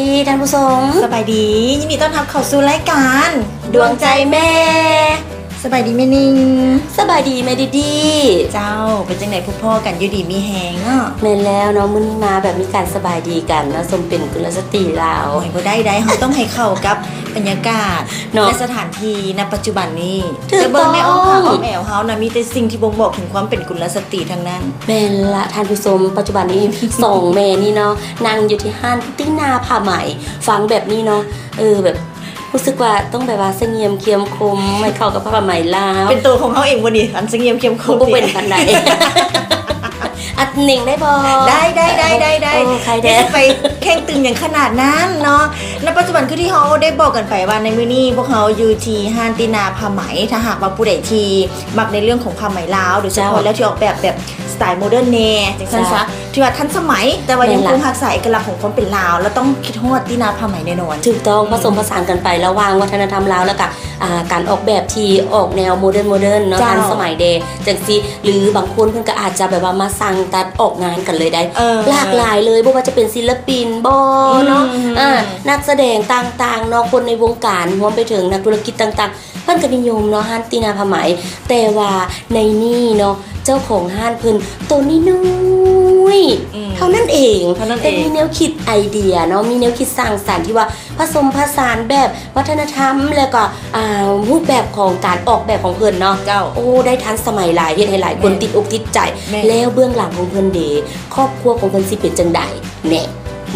ດີທ່ານຜູ້ຊົມ. ສະບາຍດີ, ຍິນດີຕ້ອນຮັບເຂົ້າສູ່ລາຍການ ດວງໃຈແມ່. ສະບາຍດີແມ່ນິງ. ສະບາຍດີແມ່ດີດີ. ເຈົ້າ, ເປັນຈັ່ງໃດ ພົບພໍ້ກັນຢູ່ດີມີແຮງເນາະ? ແມ່ນແລ້ວເນາະ, ມື້ນີ້ມາແບບມີການສະບາຍດີກັນເນາະ, ສົມເປັນກຸນລະສະຕີລາວ. ໂອ້ຍ ບໍ່ໄດ້ໃດ໋, ເຮົາຕ້ອງໃຫ້ເຂົ້າກັບບັນຍາກາດ ເນາະ ແລະ ສະຖານທີ່ນະປັດຈຸບັນນີ້. ຖືກຕ້ອງ. ແຕ່ເບິ່ງໃນອ້ອມຂ້າງອ້ອມແອວເຮົານະ ມີແຕ່ສິ່ງທີ່ບົ່ງບອກເຖິງຄວາມເປັນກຸນລະສະຕີທັງນັ້ນ. ແມ່ນລະທ່ານຜູ້ຊົມ, ປັດຈຸບັນນີ້ ສອງແມ່ນີ້ເນາະ ນັ່ງຢູ່ທີ່ຮ້ານຕິນາຜ້າໄໝ. ຟັງແບບນີ້ເນາະ, ເອີ ແບບ ຮູ້ສຶກວ່າຕ້ອງແບບວ່າສະຫງຽມຄຽມຄົມໃຫ້ເຂົ້າກັບຜ້າໄໝລາວ. ເປັນໂຕຂອງເຮົາເອງບໍ່ນີ້ ອັນສະຫງຽມຄຽມຄົມ? ບໍ່ເປັນປານໃດ. ອັດເໜັງໄດ້ບໍ່? ໄດ້ ໄດ້ ໄດ້ ໄດ້ ໄດ້. ໂອ້ ໃຄແດ່. ໄປເຄັ່ງຕຶງຫຍັງຂະໜາດນັ້ນເນາະ. ໃນປັດຈຸບັນຄືທີ່ເຮົາໄດ້ບອກກັນໄປວ່າ ໃນມື້ນີ້ພວກເຮົາຢູ່ທີ່ຮ້ານຕິນາຜ້າໄໝ. ຖ້າຫາກວ່າຜູ້ໃດທີ່ມັກໃນເລື່ອງຂອງຜ້າໄໝລາວ ໂດຍສະເພາະ ເຈົ້າ ແລ້ວທີ່ອອກແບບ ແບບສະໄຕລ໌ໂມເດີນແດ່ ຈັ່ງຊັ້ນຊະ. ເຈົ້າ. ຖືວ່າທັນສະໄໝ ແຕ່ວ່າຍັງຄົງຮັກສາເອກະລັກຂອງຄວາມເປັນລາວ ແລ້ວຕ້ອງຄິດຮອດຕິນາຜ້າໄໝແນ່ນອນ. ຖືກຕ້ອງ. ອືມ ຜະສົມຜະສານກັນໄປລະຫວ່າງວັດທະນະທຳລາວ ແລ້ວກະ ອ່າ ການອອກແບບທີ່ອອກແນວໂມເດີນ ໂມເດີນເນາະ. ເຈົ້າ. ທັນສະໄໝແດ່ ຈັ່ງຊີ້. ຫຼືບາງຄົນເພິ່ນກໍອາດຈະແບບວ່າມາສັ່ງຕັດອອກງານກັນເລີຍໄດ໋. ເອີ ຫຼາກຫຼາຍເລີຍ, ບໍ່ວ່າຈະເປັນສິນລະປິນບໍເນາະ, ອືມ ອ່າ ນັກສະແດງຕ່າງໆເນາະ, ຄົນໃນວົງການ ຮວມໄປເຖິງນັກທຸລະກິດຕ່າງໆ ເພິ່ນກໍນິຍົມເນາະ ຮ້ານຕິນາຜ້າໄໝ. ແຕ່ວ່າໃນນີ້ເນາະ ເຈົ້າຂອງຮ້ານເພິ່ນໂຕນ້ອຍໆ ອືມ ເທົ່ານັ້ນເອງ, ເທົ່ານັ້ນເອງ ແຕ່ມີແນວຄິດໄອເດຍເນາະ, ມີແນວຄິດສ້າງສັນທີ່ວ່າຜະສົມຜະສານແບບວັດທະນະທຳ ແລ້ວກໍ ອ່າ ຮູບແບບຂອງການອອກແບບຂອງເພິ່ນເນາະ. ເຈົ້າ. ໂອ້ ໄດ້ທັນສະໄໝຫຼາຍ, ເຮັດໃຫ້ຫຼາຍຄົນ ແມ່ນ ຕິດອົກຕິດໃຈ. ແມ່ນ. ແລ້ວເບື້ອງຫຼັງຂອງເພິ່ນເດ ຄອບຄົວຂອງເພິ່ນຊິເປັນຈັ່ງໃດ? ແນ່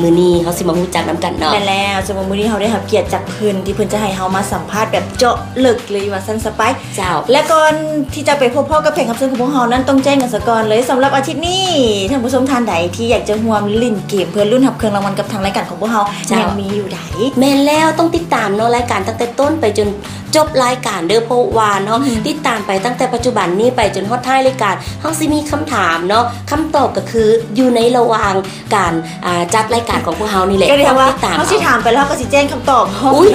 ມື້ນີ້ເຮົາຊິມາຮູ້ຈັກນຳກັນເນາະ. ແມ່ນແລ້ວ, ສຳລັບມື້ນີ້ເຮົາໄດ້ຮັບກຽດຈາກເພິ່ນ ທີ່ເພິ່ນຈະໃຫ້ເຮົາມາສຳພາດແບບເຈາະເລິກເລີຍວ່າຊັ້ນຊະໄປ. ເຈົ້າ. ແລະ ກ່ອນທີ່ຈະໄປພົບພໍ້ກັບແຂກຮັບເຊີນຂອງພວກເຮົານັ້ນ ຕ້ອງແຈ້ງກັນສາກ່ອນເລີຍ. ສຳລັບອາທິດນີ້ ທ່ານຜູ້ຊົມທ່ານໃດທີ່ຢາກຈະຮ່ວມຫຼິ້ນເກມເພື່ອຫຼິ້ນຮັບເຄື່ອງລາງວັນກັບທາງລາຍການຂອງພວກເຮົາ ເຈົ້າ ຍັງມີຢູ່ໃດ໋? ແມ່ນແລ້ວ, ຕ້ອງຕິດຕາມເນາະ ລາຍການຕັ້ງແຕ່ຕົ້ນໄປຈົນ ຈົບລາຍການເດີ ເພາະວ່າເນາະ ອືຮຶ ຕິດຕາມໄປຕັ້ງແຕ່ປັດຈຸບັນນີ້ໄປຈົນຮອດທ້າຍລາຍການ ເຮົາຊິມີຄຳຖາມເນາະ ຄຳຕອບກໍຄືຢູ່ໃນລະຫວ່າງການ ອ່າ ຈັດລາຍການຂອງພວກເຮົານີ້ແຫຼະ. ກໍເລີຍວ່າ ຕ້ອງຕິດຕາມ ເຮົາຊິຖາມໄປແລ້ວເຮົາກໍຊິແຈ້ງຄຳຕອບ. ອຸ້ຍ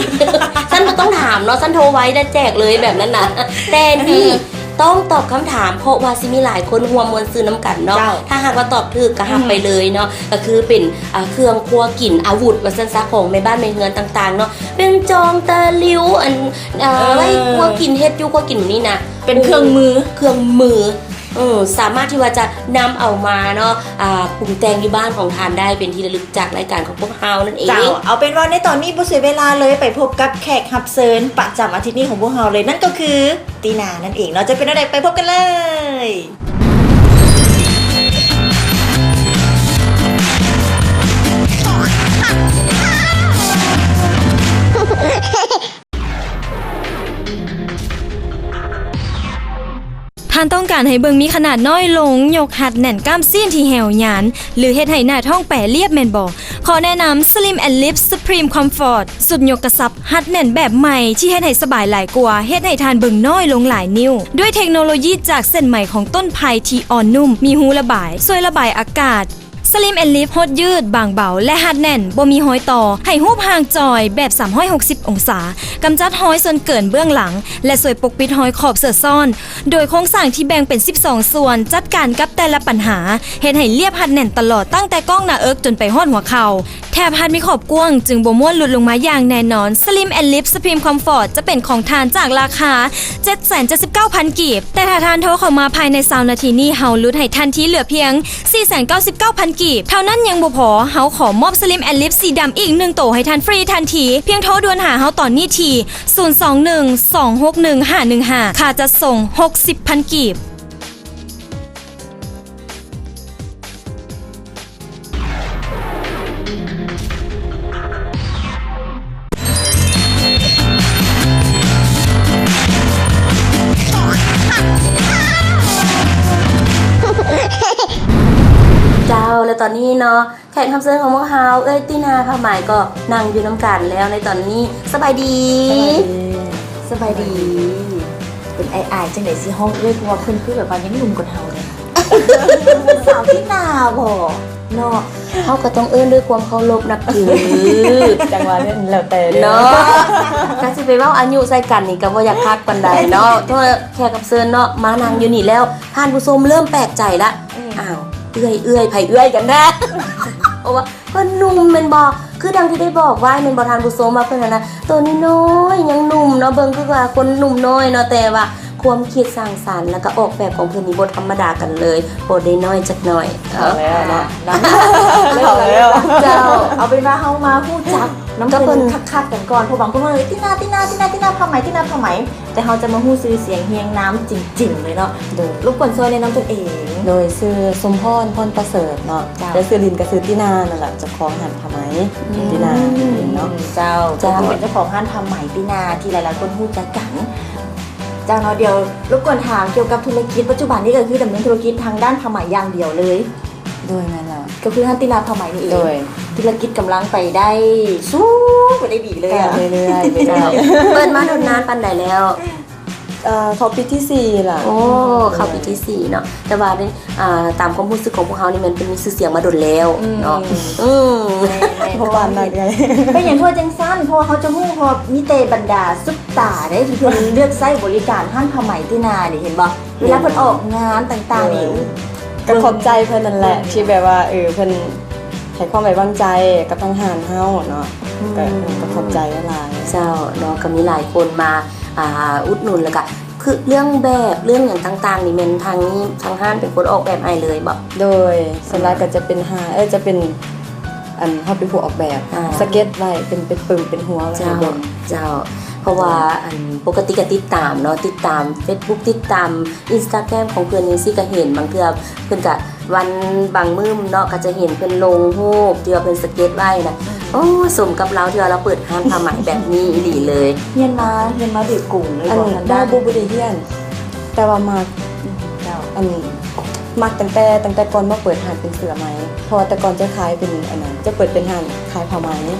ຊັ້ນບໍ່ຕ້ອງຖາມເນາະ ຊັ້ນໂທໄວ້ແລ້ວແຈກເລີຍແບບນັ້ນນະ. ແຕ່ນີ້ ເອີ ຕ້ອງຕອບຄຳຖາມ ເພາະວ່າຊິມີຫຼາຍຄົນຮ່ວມມ່ວນຊື່ນນຳກັນເນາະ. ເຈົ້າ. ຖ້າຫາກວ່າຕອບຖືກກໍຮັບ ອືມ ໄປເລີຍເນາະ ກໍຄືເປັນ ອ່າ ເຄື່ອງຄົວກິນ ອາວຸດວ່າຊັ້ນຊະ ຂອງແມ່ບ້ານແມ່ເຮືອນຕ່າງໆເນາະ ເປັນຈອງຕະຫຼິວ ອັນ ເອີ ເອີ ໄວ້ຄົວກິນ ເຮັດຢູ່ຄົວກິນນີ້ນະ ເປັນເຄື່ອງມື ເຄື່ອງມື ເອີ ສາມາດທີ່ວ່າຈະນຳເອົາມາເນາະ ອ່າ ປຸງແຕ່ງຢູ່ບ້ານຂອງທ່ານໄດ້ ເປັນທີ່ລະລຶກຈາກລາຍການຂອງພວກເຮົານັ້ນເອງ. ເຈົ້າ. ເອົາເປັນວ່າໃນຕອນນີ້ບໍ່ເສຍເວລາເລີຍ ໄປພົບກັບແຂກຮັບເຊີນປະຈຳອາທິດນີ້ຂອງພວກເຮົາເລີຍ ນັ້ນກໍຄື ຕີນານັ້ນເອງເນາະ ຈະເປັນແນວໃດ ໄປພົບກັນເລີຍ. ທ່ານຕ້ອງການໃຫ້ເບິ່ງມີຂະໜາດນ້ອຍລົງ, ຍົກຮັດແໜ້ນກ້າມຊີ້ນທີ່ແຫ້ວຍານ ຫຼື ເຮັດໃຫ້ໜ້າທ້ອງແປລຽບແມ່ນບໍ່? ຂໍແນະນຳ Slim and Lift Supreme Comfort ຊຸດຍົກກະຊັບ ຮັດແໜ້ນແບບໃໝ່ທີ່ເຮັດໃຫ້ສະບາຍຫຼາຍກວ່າ, ເຮັດໃຫ້ທ່ານເບິ່ງນ້ອຍລົງຫຼາຍນິ້ວ. ດ້ວຍເທັກໂນໂລຢີຈາກເສັ້ນໄໝຂອງຕົ້ນໄຜ່ທີ່ອ່ອນນຸ້ມ, ມີຮູລະບາຍ, ຊ່ວຍລະບາຍອາກາດ. Slim and Lift ຫົດຍືດ, ບາງເບົາ ແລະ ຮັດແໜ້ນ, ບໍ່ມີຮອຍຕໍ່, ໃຫ້ຮູບຮ່າງຈ່ອຍແບບສາມຮ້ອຍຫົກສິບອົງສາ, ກຳຈັດຮອຍສ່ວນເກີນເບື້ອງຫຼັງ ແລະ ຊ່ວຍປົກປິດຮອຍຂອບເສື້ອຊ້ອນ. ໂດຍໂຄງສ້າງທີ່ແບ່ງເປັນສິບສອງສ່ວນ, ຈັດການກັບແຕ່ລະບັນຫາ, ເຮັດໃຫ້ລຽບຮັດແໜ້ນຕະຫຼອດ, ຕັ້ງແຕ່ກ້ອງໜ້າເອິກຈົນໄປຮອດຫົວເຂົ່າ. ແຖມຮັດມີຂອບກວ້າງ ຈຶ່ງບໍ່ມ້ວນຫຼຸດລົງມາຢ່າງແນ່ນອນ. Slim and Lift Supreme Comfort ຈະເປັນຂອງທ່ານຈາກລາຄາເຈັດແສນເຈັດສິບເກົ້າພັນກີບ, ແຕ່ຖ້າທ່ານໂທເຂົ້າມາພາຍໃນຊາວນາທີນີ້ ເຮົາຫຼຸດໃຫ້ທັນທີເຫຼືອພຽງສີ່ແສນເກົ້າສິບເກົ້າພັນກີບເທົ່ານັ້ນຍັງບໍ່ພໍ, ເຮົາຂໍມອບ Slim and Lift ສີດຳອີກໜຶ່ງໂຕໃຫ້ທ່ານຟຣີທັນທີ. ພຽງໂທດ່ວນຫາເຮົາຕອນນີ້ທີ່ ສູນສອງໜຶ່ງ ສອງຫົກໜຶ່ງ ຫ້າໜຶ່ງຫ້າ ຄ່າຈັດສົ່ງຫົກສິບພັນກີບ. ເຈົ້າ ແລະ ຕອນນີ້ເນາະ ແຂກຮັບເຊີນຂອງພວກເຮົາ ເອື້ອຍຕິນາຜ້າໄໝກໍນັ່ງຢູ່ນຳກັນແລ້ວໃນຕອນນີ້. ສະບາຍດີ. ສະບາຍດີ. ສະບາຍດີ. ເປັນອ້າຍໆ ຈັ່ງໃດຊິຮ້ອງເອື້ອຍ ເພາະວ່າເພິ່ນຄືແບບວ່າຍັງໜຸ່ມກວ່າເຮົາເດ. ສາວຕິນາບໍເນາະ? ເຮົາກໍຕ້ອງເອີ້ນດ້ວຍຄວາມເຄົາລົບນັບຖື. ຈັ່ງວ່ານັ້ນແລ້ວແຕ່ເນາະ. ກະຊິໄປເວົ້າອາຍຸໃສ່ກັນນີ້ກໍບໍ່ຢາກຄັກປານໃດເນາະ. ເພາະແຂກຮັບເຊີນເນາະ ມານັ່ງຢູ່ນີ້ແລ້ວ ທ່ານຜູ້ຊົມເລີ່ມແປກໃຈລະ. ອືມ. ອ້າວ ເອື້ອຍ ເອື້ອຍ ໃຜເອື້ອຍກັນແທ້? ເພາະວ່າ ເພິ່ນໜຸ່ມແມ່ນບໍ່? ເ ຄືດັ່ງທີ່ໄດ້ບອກໄວ້ແມ່ນບໍ່ທ່ານຜູ້ຊົມ ວ່າເພິ່ນຫັ້ນນະ ໂຕນ້ອຍໆ ຍັງໜຸ່ມເນາະ ເບິ່ງຄືວ່າຄົນໜຸ່ມນ້ອຍເນາະ ແຕ່ວ່າຄວາມຄິດສ້າງສັນ ແລ້ວກະອອກແບບຂອງເພິ່ນນີ້ບໍ່ທຳມະດາກັນເລີຍ ບໍ່ໄດ້ນ້ອຍຈັກໜ້ອຍເນາະ ເຖົ້າແລ້ວເນາະ ເຖົ້າແລ້ວ ເຈົ້າ ເອົາເປັນວ່າເຮົາມາຮູ້ຈັກນຳເພິ່ນຄັກໆກັນກ່ອນ ເພາະບາງຄົນວ່າ ຕິນາ ຕິນາ ຕິນາ ຕິນາຜ້າໄໝ ຕິນາຜ້າໄໝ ແຕ່ເຮົາຈະມາຮູ້ຊື່ສຽງຮຽງນາມຈິງໆເລີຍເນາະ ໂດຍ ລົບກວນຊ່ວຍແນະນຳຕົນເອງ. ໂດຍ ຊື່ສົມພອນ ພອນປະເສີດເນາະ ເຈົ້າ ແຕ່ຊື່ຫຼິ້ນກໍຊື່ຕິນານັ້ນລະ ເຈົ້າຂອງຮ້ານຜ້າໄໝ ອືມ ຕິນານັ້ນເອງເນາະ ເຈົ້າ ເຈົ້າ ກໍຄືເປັນເຈົ້າຂອງຮ້ານຜ້າໄໝຕິນາທີ່ຫຼາຍໆຄົນຮູ້ຈັກກັນ ເຈົ້າເນາະ ດຽວລົບກວນຖາມກ່ຽວກັບທຸລະກິດ ປັດຈຸບັນນີ້ກໍຄືດຳເນີນທຸລະກິດທາງດ້ານຜ້າໄໝຢ່າງດຽວເລີຍ. ໂດຍ ແມ່ນແລ້ວ ກໍຄືຮ້ານຕິນາຜ້າໄໝນີ້ເອງ ໂດຍ ທຸລະກິດກຳລັງໄປໄດ້ສູງ ໄປໄດ້ດີເລີຍ ເລື້ອຍໆ ເຈົ້າ ເປີດມາດົນນານປານໃດແລ້ວ? ເອີ ເຂົ້າປີທີສີ່ລະ ໂອ້ ເຂົ້າປີທີສີ່ເນາະ ແຕ່ວ່າ ອາ ຕາມຄວາມຮູ້ສຶກຂອງພວກເຮົານີ້ແມ່ນເພິ່ນມີຊື່ສຽງມາດົນແລ້ວເນາະ ອືມ ອືມ ແມ່ນໆ ປະມານນັ້ນເລີຍ ເປັນຫຍັງຄືວ່າຈັ່ງຊັ້ນ ເພາະວ່າເຮົາຈະຮູ້ ເພາະວ່າມີແຕ່ບັນດາຊຸບຕາເດ້ ທີ່ເພິ່ນເລືອກໃຊ້ບໍລິການຮ້ານຜ້າໄໝຕິນານີ້ ເຫັນບໍ່? ເວລາເພິ່ນອອກງານຕ່າງໆນີ້ ກໍຂອບໃຈເພິ່ນນັ້ນແຫຼະ ທີ່ແບບວ່າ ເອີ ເພິ່ນໃຫ້ຄວາມໄວ້ວາງໃຈກັບທາງຮ້ານເຮົາເນາະ ກໍ ກໍຂອບໃຈຫຼາຍໆ ເຈົ້າເນາະ ກໍມີຫຼາຍຄົນມາ ອ່າ ອຸດໜູນ ແລ້ວກະຄືເລື່ອງແບບ ເລື່ອງຫຍັງຕ່າງໆນີ້ ແມ່ນທາງນີ້ ທາງຮ້ານເປັນຄົນອອກແບບໃຫ້ເລີຍບໍ່? ໂດຍ ສ່ວນຫຼາຍກໍຈະເປັນຮ້ານ ເອີ ຈະເປັນ ອັນ ເຮົາເປັນຜູ້ອອກແບບ ອ່າ ສະເກັດໄວ້ ເປັນ ເປັນປຶ້ມ ເປັນຫົວໄວ້ໃຫ້ເບິ່ງ ເຈົ້າ ເຈົ້າ ເພາະວ່າ ອັນ ປົກກະຕິກໍຕິດຕາມເນາະ ຕິດຕາມເຟສບຸກ ຕິດຕາມອິນສະຕາແກຣມຂອງເພິ່ນຈັ່ງຊີ້ ກໍເຫັນບາງເທື່ອເພິ່ນກະ ວັນບາງມື້ເນາະ ກໍຈະເຫັນເພິ່ນລົງຮູບທີ່ວ່າເພິ່ນສະເກັດໄວ້ນະ ອືມ ໂອ້ ສົມກັບລາວທີ່ວ່າລາວເປີດຮ້ານຜ້າໄໝແບບນີ້ອີ່ຫຼີເລີຍ ຮຽນມາ ຮຽນມາໂດຍກົງເລີຍ ອັນ ບໍ່ ບໍ່ ບໍ່ໄດ້ຮຽນ ແຕ່ວ່າມັກ ເຈົ້າ ອັນ ມັກຕັ້ງແຕ່ ຕັ້ງແຕ່ກ່ອນມາເປີດຮ້ານເປັນເສື້ອໄໝ ເພາະວ່າແຕ່ກ່ອນຈະຂາຍເປັນ ອັນນັ້ນ ຈະເປີດເປັນຮ້ານຂາຍຜ້າໄໝ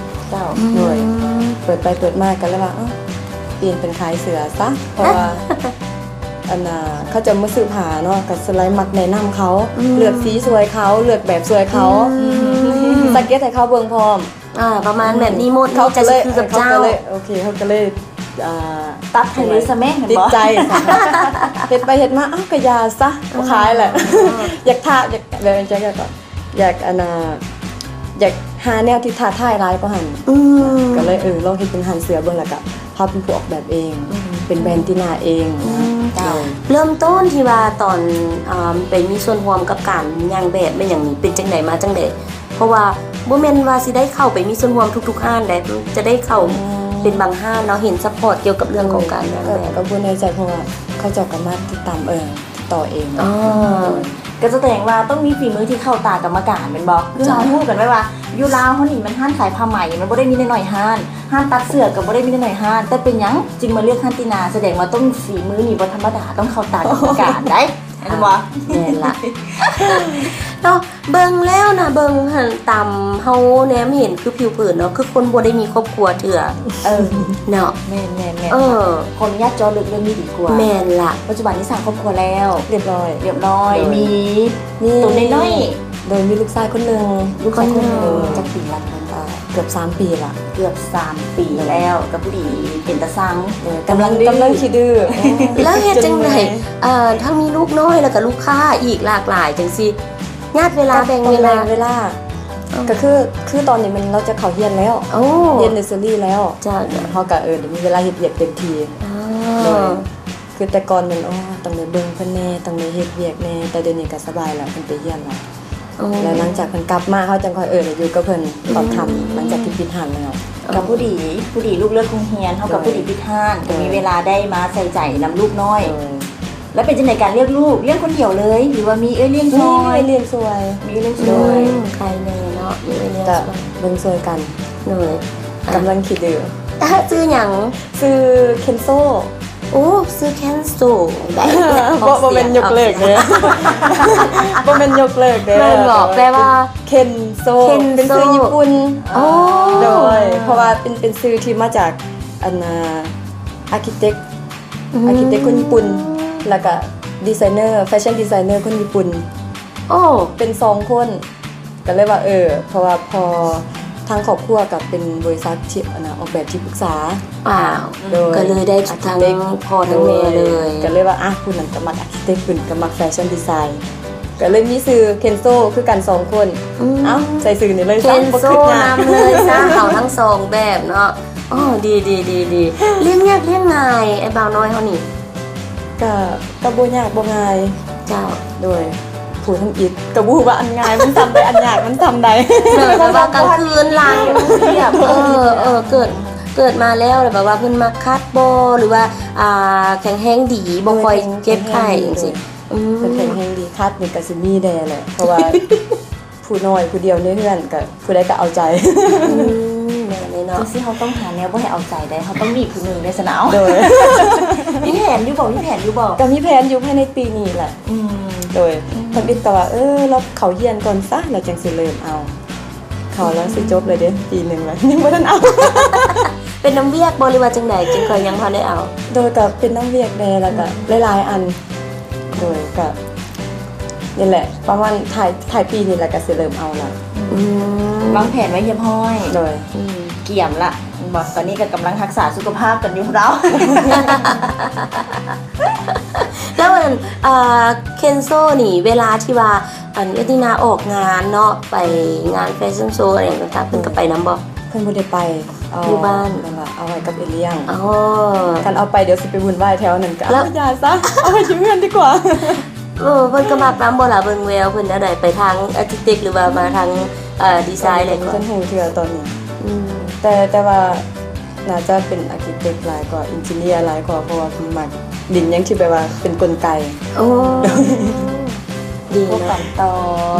ເຈົ້າ ໂດຍ ອືມ ເປີດໄປເປີດມາກໍເລີຍວ່າ ເອີ ປ່ຽນເປັນຂາຍເສື້ອຊະ ເພາະວ່າ ອັນນ່າ ເຂົາເຈົ້າມາຊື້ຜ້າເນາະ ກໍສ່ວນຫຼາຍມັກແນະນຳເຂົາ ອືມ ເລືອກສີຊ່ວຍເຂົາ ເລືອກແບບຊ່ວຍເຂົາ ອືມ ສະເກັດໃຫ້ເຂົາເບິ່ງພ້ອມ ອ່າ ປະມານແບບນີ້ໝົດ ເຂົາກໍເລີຍ ຈະຄືກັບເຈົ້າ ເຂົາກໍເລີຍ ໂອເຄ ເຂົາກໍເລີຍ ອ່າ ຕັດໃຫ້ເລີຍຊະແມ້ ຕິດໃຈ ເຮັດໄປເຮັດມາ ເອົ້າ ກໍຢ່າຊະ ບໍ່ຂາຍແຫຼະ ເອີ ຢາກທ້າ ຢາກ ແບບຈັ່ງໃດກໍ ຢາກ ອັນນ່າ ຢາກຫາແນວທີ່ທ້າທາຍຫຼາຍກວ່າຫັ້ນ ອືມ ກໍເລີຍ ເອີ ລອງເຮັດເປັນຮ້ານເສື້ອເບິ່ງ ແລ້ວກໍເຮົາເປັນຜູ້ອອກແບບເອງ ອືມ ເປັນແບຣນຕິນາເອງ ອືມ ເຈົ້າ ເລີ່ມຕົ້ນທີ່ວ່າຕອນ ອ່າ ໄປມີສ່ວນຮ່ວມກັບການຍ່າງແບບແມ່ນຫຍັງນີ້ ເປັນຈັ່ງໃດ ມາຈັ່ງໃດ? ເພາະວ່າບໍ່ແມ່ນວ່າຊິໄດ້ເຂົ້າໄປມີສ່ວນຮ່ວມທຸກໆຮ້ານໃດ ຈະໄດ້ເຂົ້າ ອືມ ເປັນບາງຮ້ານເນາະ ເຫັນຊັບພອດກ່ຽວກັບເລື່ອງຂອງການຍ່າງແບບ ກໍ ກໍບໍ່ແນ່ໃຈ ເພາະວ່າເຂົາເຈົ້າກໍມາຕິດຕາມ ເອີ ຕໍ່ເອງ ອໍ ກໍສະແດງວ່າຕ້ອງມີຝີມືທີ່ເຂົ້າຕາກຳມະການແມ່ນບໍ່? ຄືເຮົາຮູ້ກັນໄວ້ວ່າຢູ່ລາວເຮົານີ້ມັນຮ້ານຂາຍຜ້າໄໝ ມັນບໍ່ໄດ້ມີນ້ອຍໆຮ້ານ ຮ້ານຕັດເສື້ອກໍບໍ່ໄດ້ມີນ້ອຍໆຮ້ານ ແຕ່ເປັນຫຍັງຈຶ່ງມາເລືອກຮ້ານຕິນາ? ສະແດງວ່າຕ້ອງ ຝີມືນີ້ບໍ່ທຳມະດາ ຕ້ອງເຂົ້າຕາກຳມະການໃດ ແມ່ນບໍ່? ອ່າ ແມ່ນລະ ເນາະ ເບິ່ງແລ້ວນະ ເບິ່ງຫັ້ນ ຕາມເຮົາແນມເຫັນຄືຜິວເຜິນເນາະ ຄືຄົນບໍ່ໄດ້ມີຄອບຄົວເທື່ອ ເອີ ເນາະ ແມ່ນໆໆ ເອີ ຂໍອະນຸຍາດເຈາະເລິກເລື່ອງນີ້ດີກວ່າ ແມ່ນລະ ປັດຈຸບັນນີ້ສ້າງຄອບຄົວແລ້ວ ລຽບຮ້ອຍ ລຽບຮ້ອຍ ໂດຍ ມີ ມີ ໂຕນ້ອຍໆ ໂດຍ ມີລູກຊາຍຄົນໜຶ່ງ ລູກຊາຍຄົນໜຶ່ງ ອືມ ຈັກປີລະ? ອ່າ ເກືອບສາມປີລະ ເກືອບສາມປີແລ້ວ ກໍພໍດີເປັນຕາຊັງ ໂດຍ ກຳລັງ ກຳລັງຂີ້ດື້ ແລ້ວເຮັດຈັ່ງໃດ ເອີ ທັງມີລູກນ້ອຍ ແລ້ວກໍລູກຄ້າອີກຫຼາກຫຼາຍຈັ່ງຊີ້ ຍາດເວລາ ແບ່ງເວລາ ເວລາ ເອີ ກໍຄື ຄືຕອນນີ້ແມ່ນລາວຈະເຂົ້າຮຽນແລ້ວ ໂອ້ ຮຽນເນີເຊີຣີແລ້ວ ເຈົ້າ ເຮົາກໍ ເອີ ໄດ້ມີເວລາເຮັດວຽກເຕັມທີ່ ອໍ ໂດຍ ຄືແຕ່ກ່ອນແມ່ນ ໂອ້ ຕ້ອງໄດ້ເບິ່ງເພິ່ນແດ່ ຕ້ອງໄດ້ເຮັດວຽກແດ່ ແຕ່ດຽວນີ້ກໍສະບາຍແລ້ວ ເພິ່ນໄປຮຽນແລ້ວ ໂອ້ ແລ້ວຫຼັງຈາກເພິ່ນກັບມາ ເຮົາຈັ່ງຄ່ອຍ ເອີ ໄດ້ຢູ່ກັບເພິ່ນຕອນຄ່ຳ ອືມ ຫຼັງຈາກທີ່ປິດຮ້ານແລ້ວ ກໍພໍດີ ພໍດີລູກເລີກໂຮງຮຽນ ເຮົາກໍ ໂດຍ ພໍດີປິດຮ້ານ ໂດຍ ກໍມີເວລາໄດ້ມາໃສ່ໃຈນຳລູກນ້ອຍ ໂດຍ ແລ້ວເປັນຈັ່ງໃດການລ້ຽງລູກ? ລ້ຽງຄົນດຽວເລີຍ ຫຼືວ່າມີເອື້ອຍລ້ຽງຊ່ອຍ? ມີເອື້ອຍລ້ຽງຊ່ວຍ ມີເອື້ອຍລ້ຽງຊ່ວຍ ໂດຍ ອືມ ໃຄແນ່ເນາະ ມີເອື້ອຍລ້ຽງ ກໍ ຊ່ວຍ ເບິ່ງຊ່ວຍກັນ ໂດຍ ອ່ະ ກຳລັງຂີ້ດື້ ຊື່ຫຍັງ? ຊື່ເຄນໂຊ ໂອ້ ຊື່ເຄນໂຊ ໄດ້ ບໍ່ ບໍ່ແມ່ນຍົກເລີກເດີ ບໍ່ແມ່ນຍົກເລີກເດີ ແມ່ນບໍ່? ແປວ່າ ເຄນໂຊ ເຄນໂຊ ເປັນຊື່ຍີ່ປຸ່ນ ອໍ ໂດຍ ເພາະວ່າເປັນ ເປັນຊື່ທີ່ມາຈາກ ອັນ ອາ ອາຄິເຕັກ ອືມ ອາຄິເຕັກຄົນຍີ່ປຸ່ນ ແລ້ວກະດີໄຊເນີ ແຟຊັ່ນດີໄຊເນີຄົນຍີ່ປຸ່ນ ໂອ້ ເປັນສອງຄົນ ກໍເລີຍວ່າ ເອີ ເພາະວ່າພໍ່ ທາງຄອບຄົວກໍເປັນບໍລິສັດທີ່ ອັນນ່າ ອອກແບບທີ່ປຶກສາ ອ້າວ ໂດຍ ກໍເລີຍໄດ້ ອາ ທັງພໍ່ທັງແມ່ເລີຍ ກໍເລີຍວ່າ ອ່ະ ຜູ້ນັ້ນກໍມັກອາຄິເຕັກ ຜູ້ນີ້ກໍມັກແຟຊັ່ນດີໄຊ ກໍເລີຍມີຊື່ເຄນໂຊຄືກັນສອງຄົນ. ອືມ ເອົ້າ ໃສ່ຊື່ນີ້ເລີຍຊະ ເຄນໂຊ ບໍ່ຄິດຍາກ ນຳເລີຍຊະ ເອົາທັງສອງແບບເນາະ. ອໍ ດີໆໆໆ ລ້ຽງຍາກລ້ຽງງ່າຍ ໄອ້ບ່າວນ້ອຍເຮົານີ້? ກະ ກະບໍ່ຍາກບໍ່ງ່າຍ. ເຈົ້າ ໂດຍ ຜູ້ທຳອິດກະບໍ່ຮູ້ວ່າອັນງ່າຍມັນຊ່ຳໃດ ອັນຍາກມັນຊ່ຳໃດ. ໂດຍ ແບບວ່າກາງຄືນຫຼັງ ເອີ ເອີ ເກີດ ເກີດມາແລ້ວ ແລ້ວແບບວ່າເພິ່ນມັກຄັດບໍ່ ຫຼືວ່າ ອ່າ ແຂງແຮງດີ ບໍ່ຄ່ອຍເຈັບໄຂ້ຈັ່ງຊີ້? ອືມ ເພິ່ນແຂງແຮງດີ ຄັດນີ້ກະຊິມີແດ່ແຫຼະ ເພາະວ່າ ຜູ້ນ້ອຍຜູ້ດຽວໃນເຮືອນ ກະຜູ້ໃດກະເອົາໃຈ. ອືມ ແມ່ນເນາະ ຈັ່ງຊີ້ເຮົາຕ້ອງຫາແນວບໍ່ໃຫ້ເອົາໃຈໃດ໋ ເຮົາຕ້ອງມີຜູ້ໜຶ່ງເດ້ຊັ້ນເອົາ. ໂດຍ ມີແຜນຢູ່ບໍ່? ມີແຜນຢູ່ບໍ່? ກະມີແຜນຢູ່ພາຍໃນປີນີ້ແຫຼະ. ອືມ ໂດຍ ອືມ ທຳອິດກະວ່າ ເອີ ລາວເຂົ້າຮຽນກ່ອນຊະ ລາວຈັ່ງຊິເລີ່ມເອົາ. ເຂົ້າແລ້ວຊິຈົບແລ້ວເດ້ ປີໜຶ່ງແລ້ວ ຍັງບໍ່ທັນເອົາ. ເປັນນຳວຽກບໍ່ ຫຼືວ່າຈັ່ງໃດ ຈຶ່ງຄ່ອຍຍັງບໍ່ທັນໄດ້ເອົາ? ໂດຍ ກະເປັນນຳວຽກແດ່ ແລ້ວກະ ອືມ ຫຼາຍໆອັນ. ໂດຍ ກະນີ້ແຫຼະ ປະມານທ້າຍ ທ້າຍປີນີ້ແຫຼະ ກະຊິເລີ່ມເອົາລະ. ອືມ ວາງແຜນໄວ້ຮຽບຮ້ອຍ. ໂດຍ ອືມ ກຽມລະ ແມ່ນບໍ່? ຕອນນີ້ກະກຳລັງຮັກສາສຸຂະພາບກັນຢູ່ເນາະ. ແລ້ວອັນ ເອີ ເຄນໂຊນີ້ ເວລາທີ່ວ່າ ອັນ ເອື້ອຍຕິນາອອກງານເນາະ ໄປງານແຟຊັ່ນໂຊຫຍັງຕ່າງໆ ເພິ່ນກະໄປນຳບໍ່? ເພິ່ນບໍ່ໄດ້ໄປ ເອົາ ຢູ່ບ້ານ ແມ່ນລະ ເອົາໄວ້ກັບເອື້ອຍລ້ຽງ. ອໍ ຄັນເອົາໄປດຽວຊິໄປວຸ່ນວາຍແຖວນັ້ນ ກະເອົາ ເອົາ ຢ່າຊະ ເອົາໄວ້ຢູ່ເຮືອນດີກວ່າ. ເອີ ເພິ່ນກະມັກນຳບໍ່ລະ ເບິ່ງແວວເພິ່ນແນວໃດ ໄປທາງອາຄິເຕັກ ຫຼືວ່າມາທາງ ເອີ ດີໄຊແຫຼະ? ບໍ່ທັນຮູ້ເທື່ອຕອນນີ້. ອືມ ແຕ່ ແຕ່ວ່າ ໜ້າຈະເປັນອາຄິເຕັກຫຼາຍກວ່າ ເອັນຈິເນຍຫຼາຍກວ່າ ເພາະວ່າມັກຫຼິ້ນຫຍັງທີ່ແບບວ່າເປັນກົນໄກ. ໂອ້ ດີເນາະ ການຕໍ່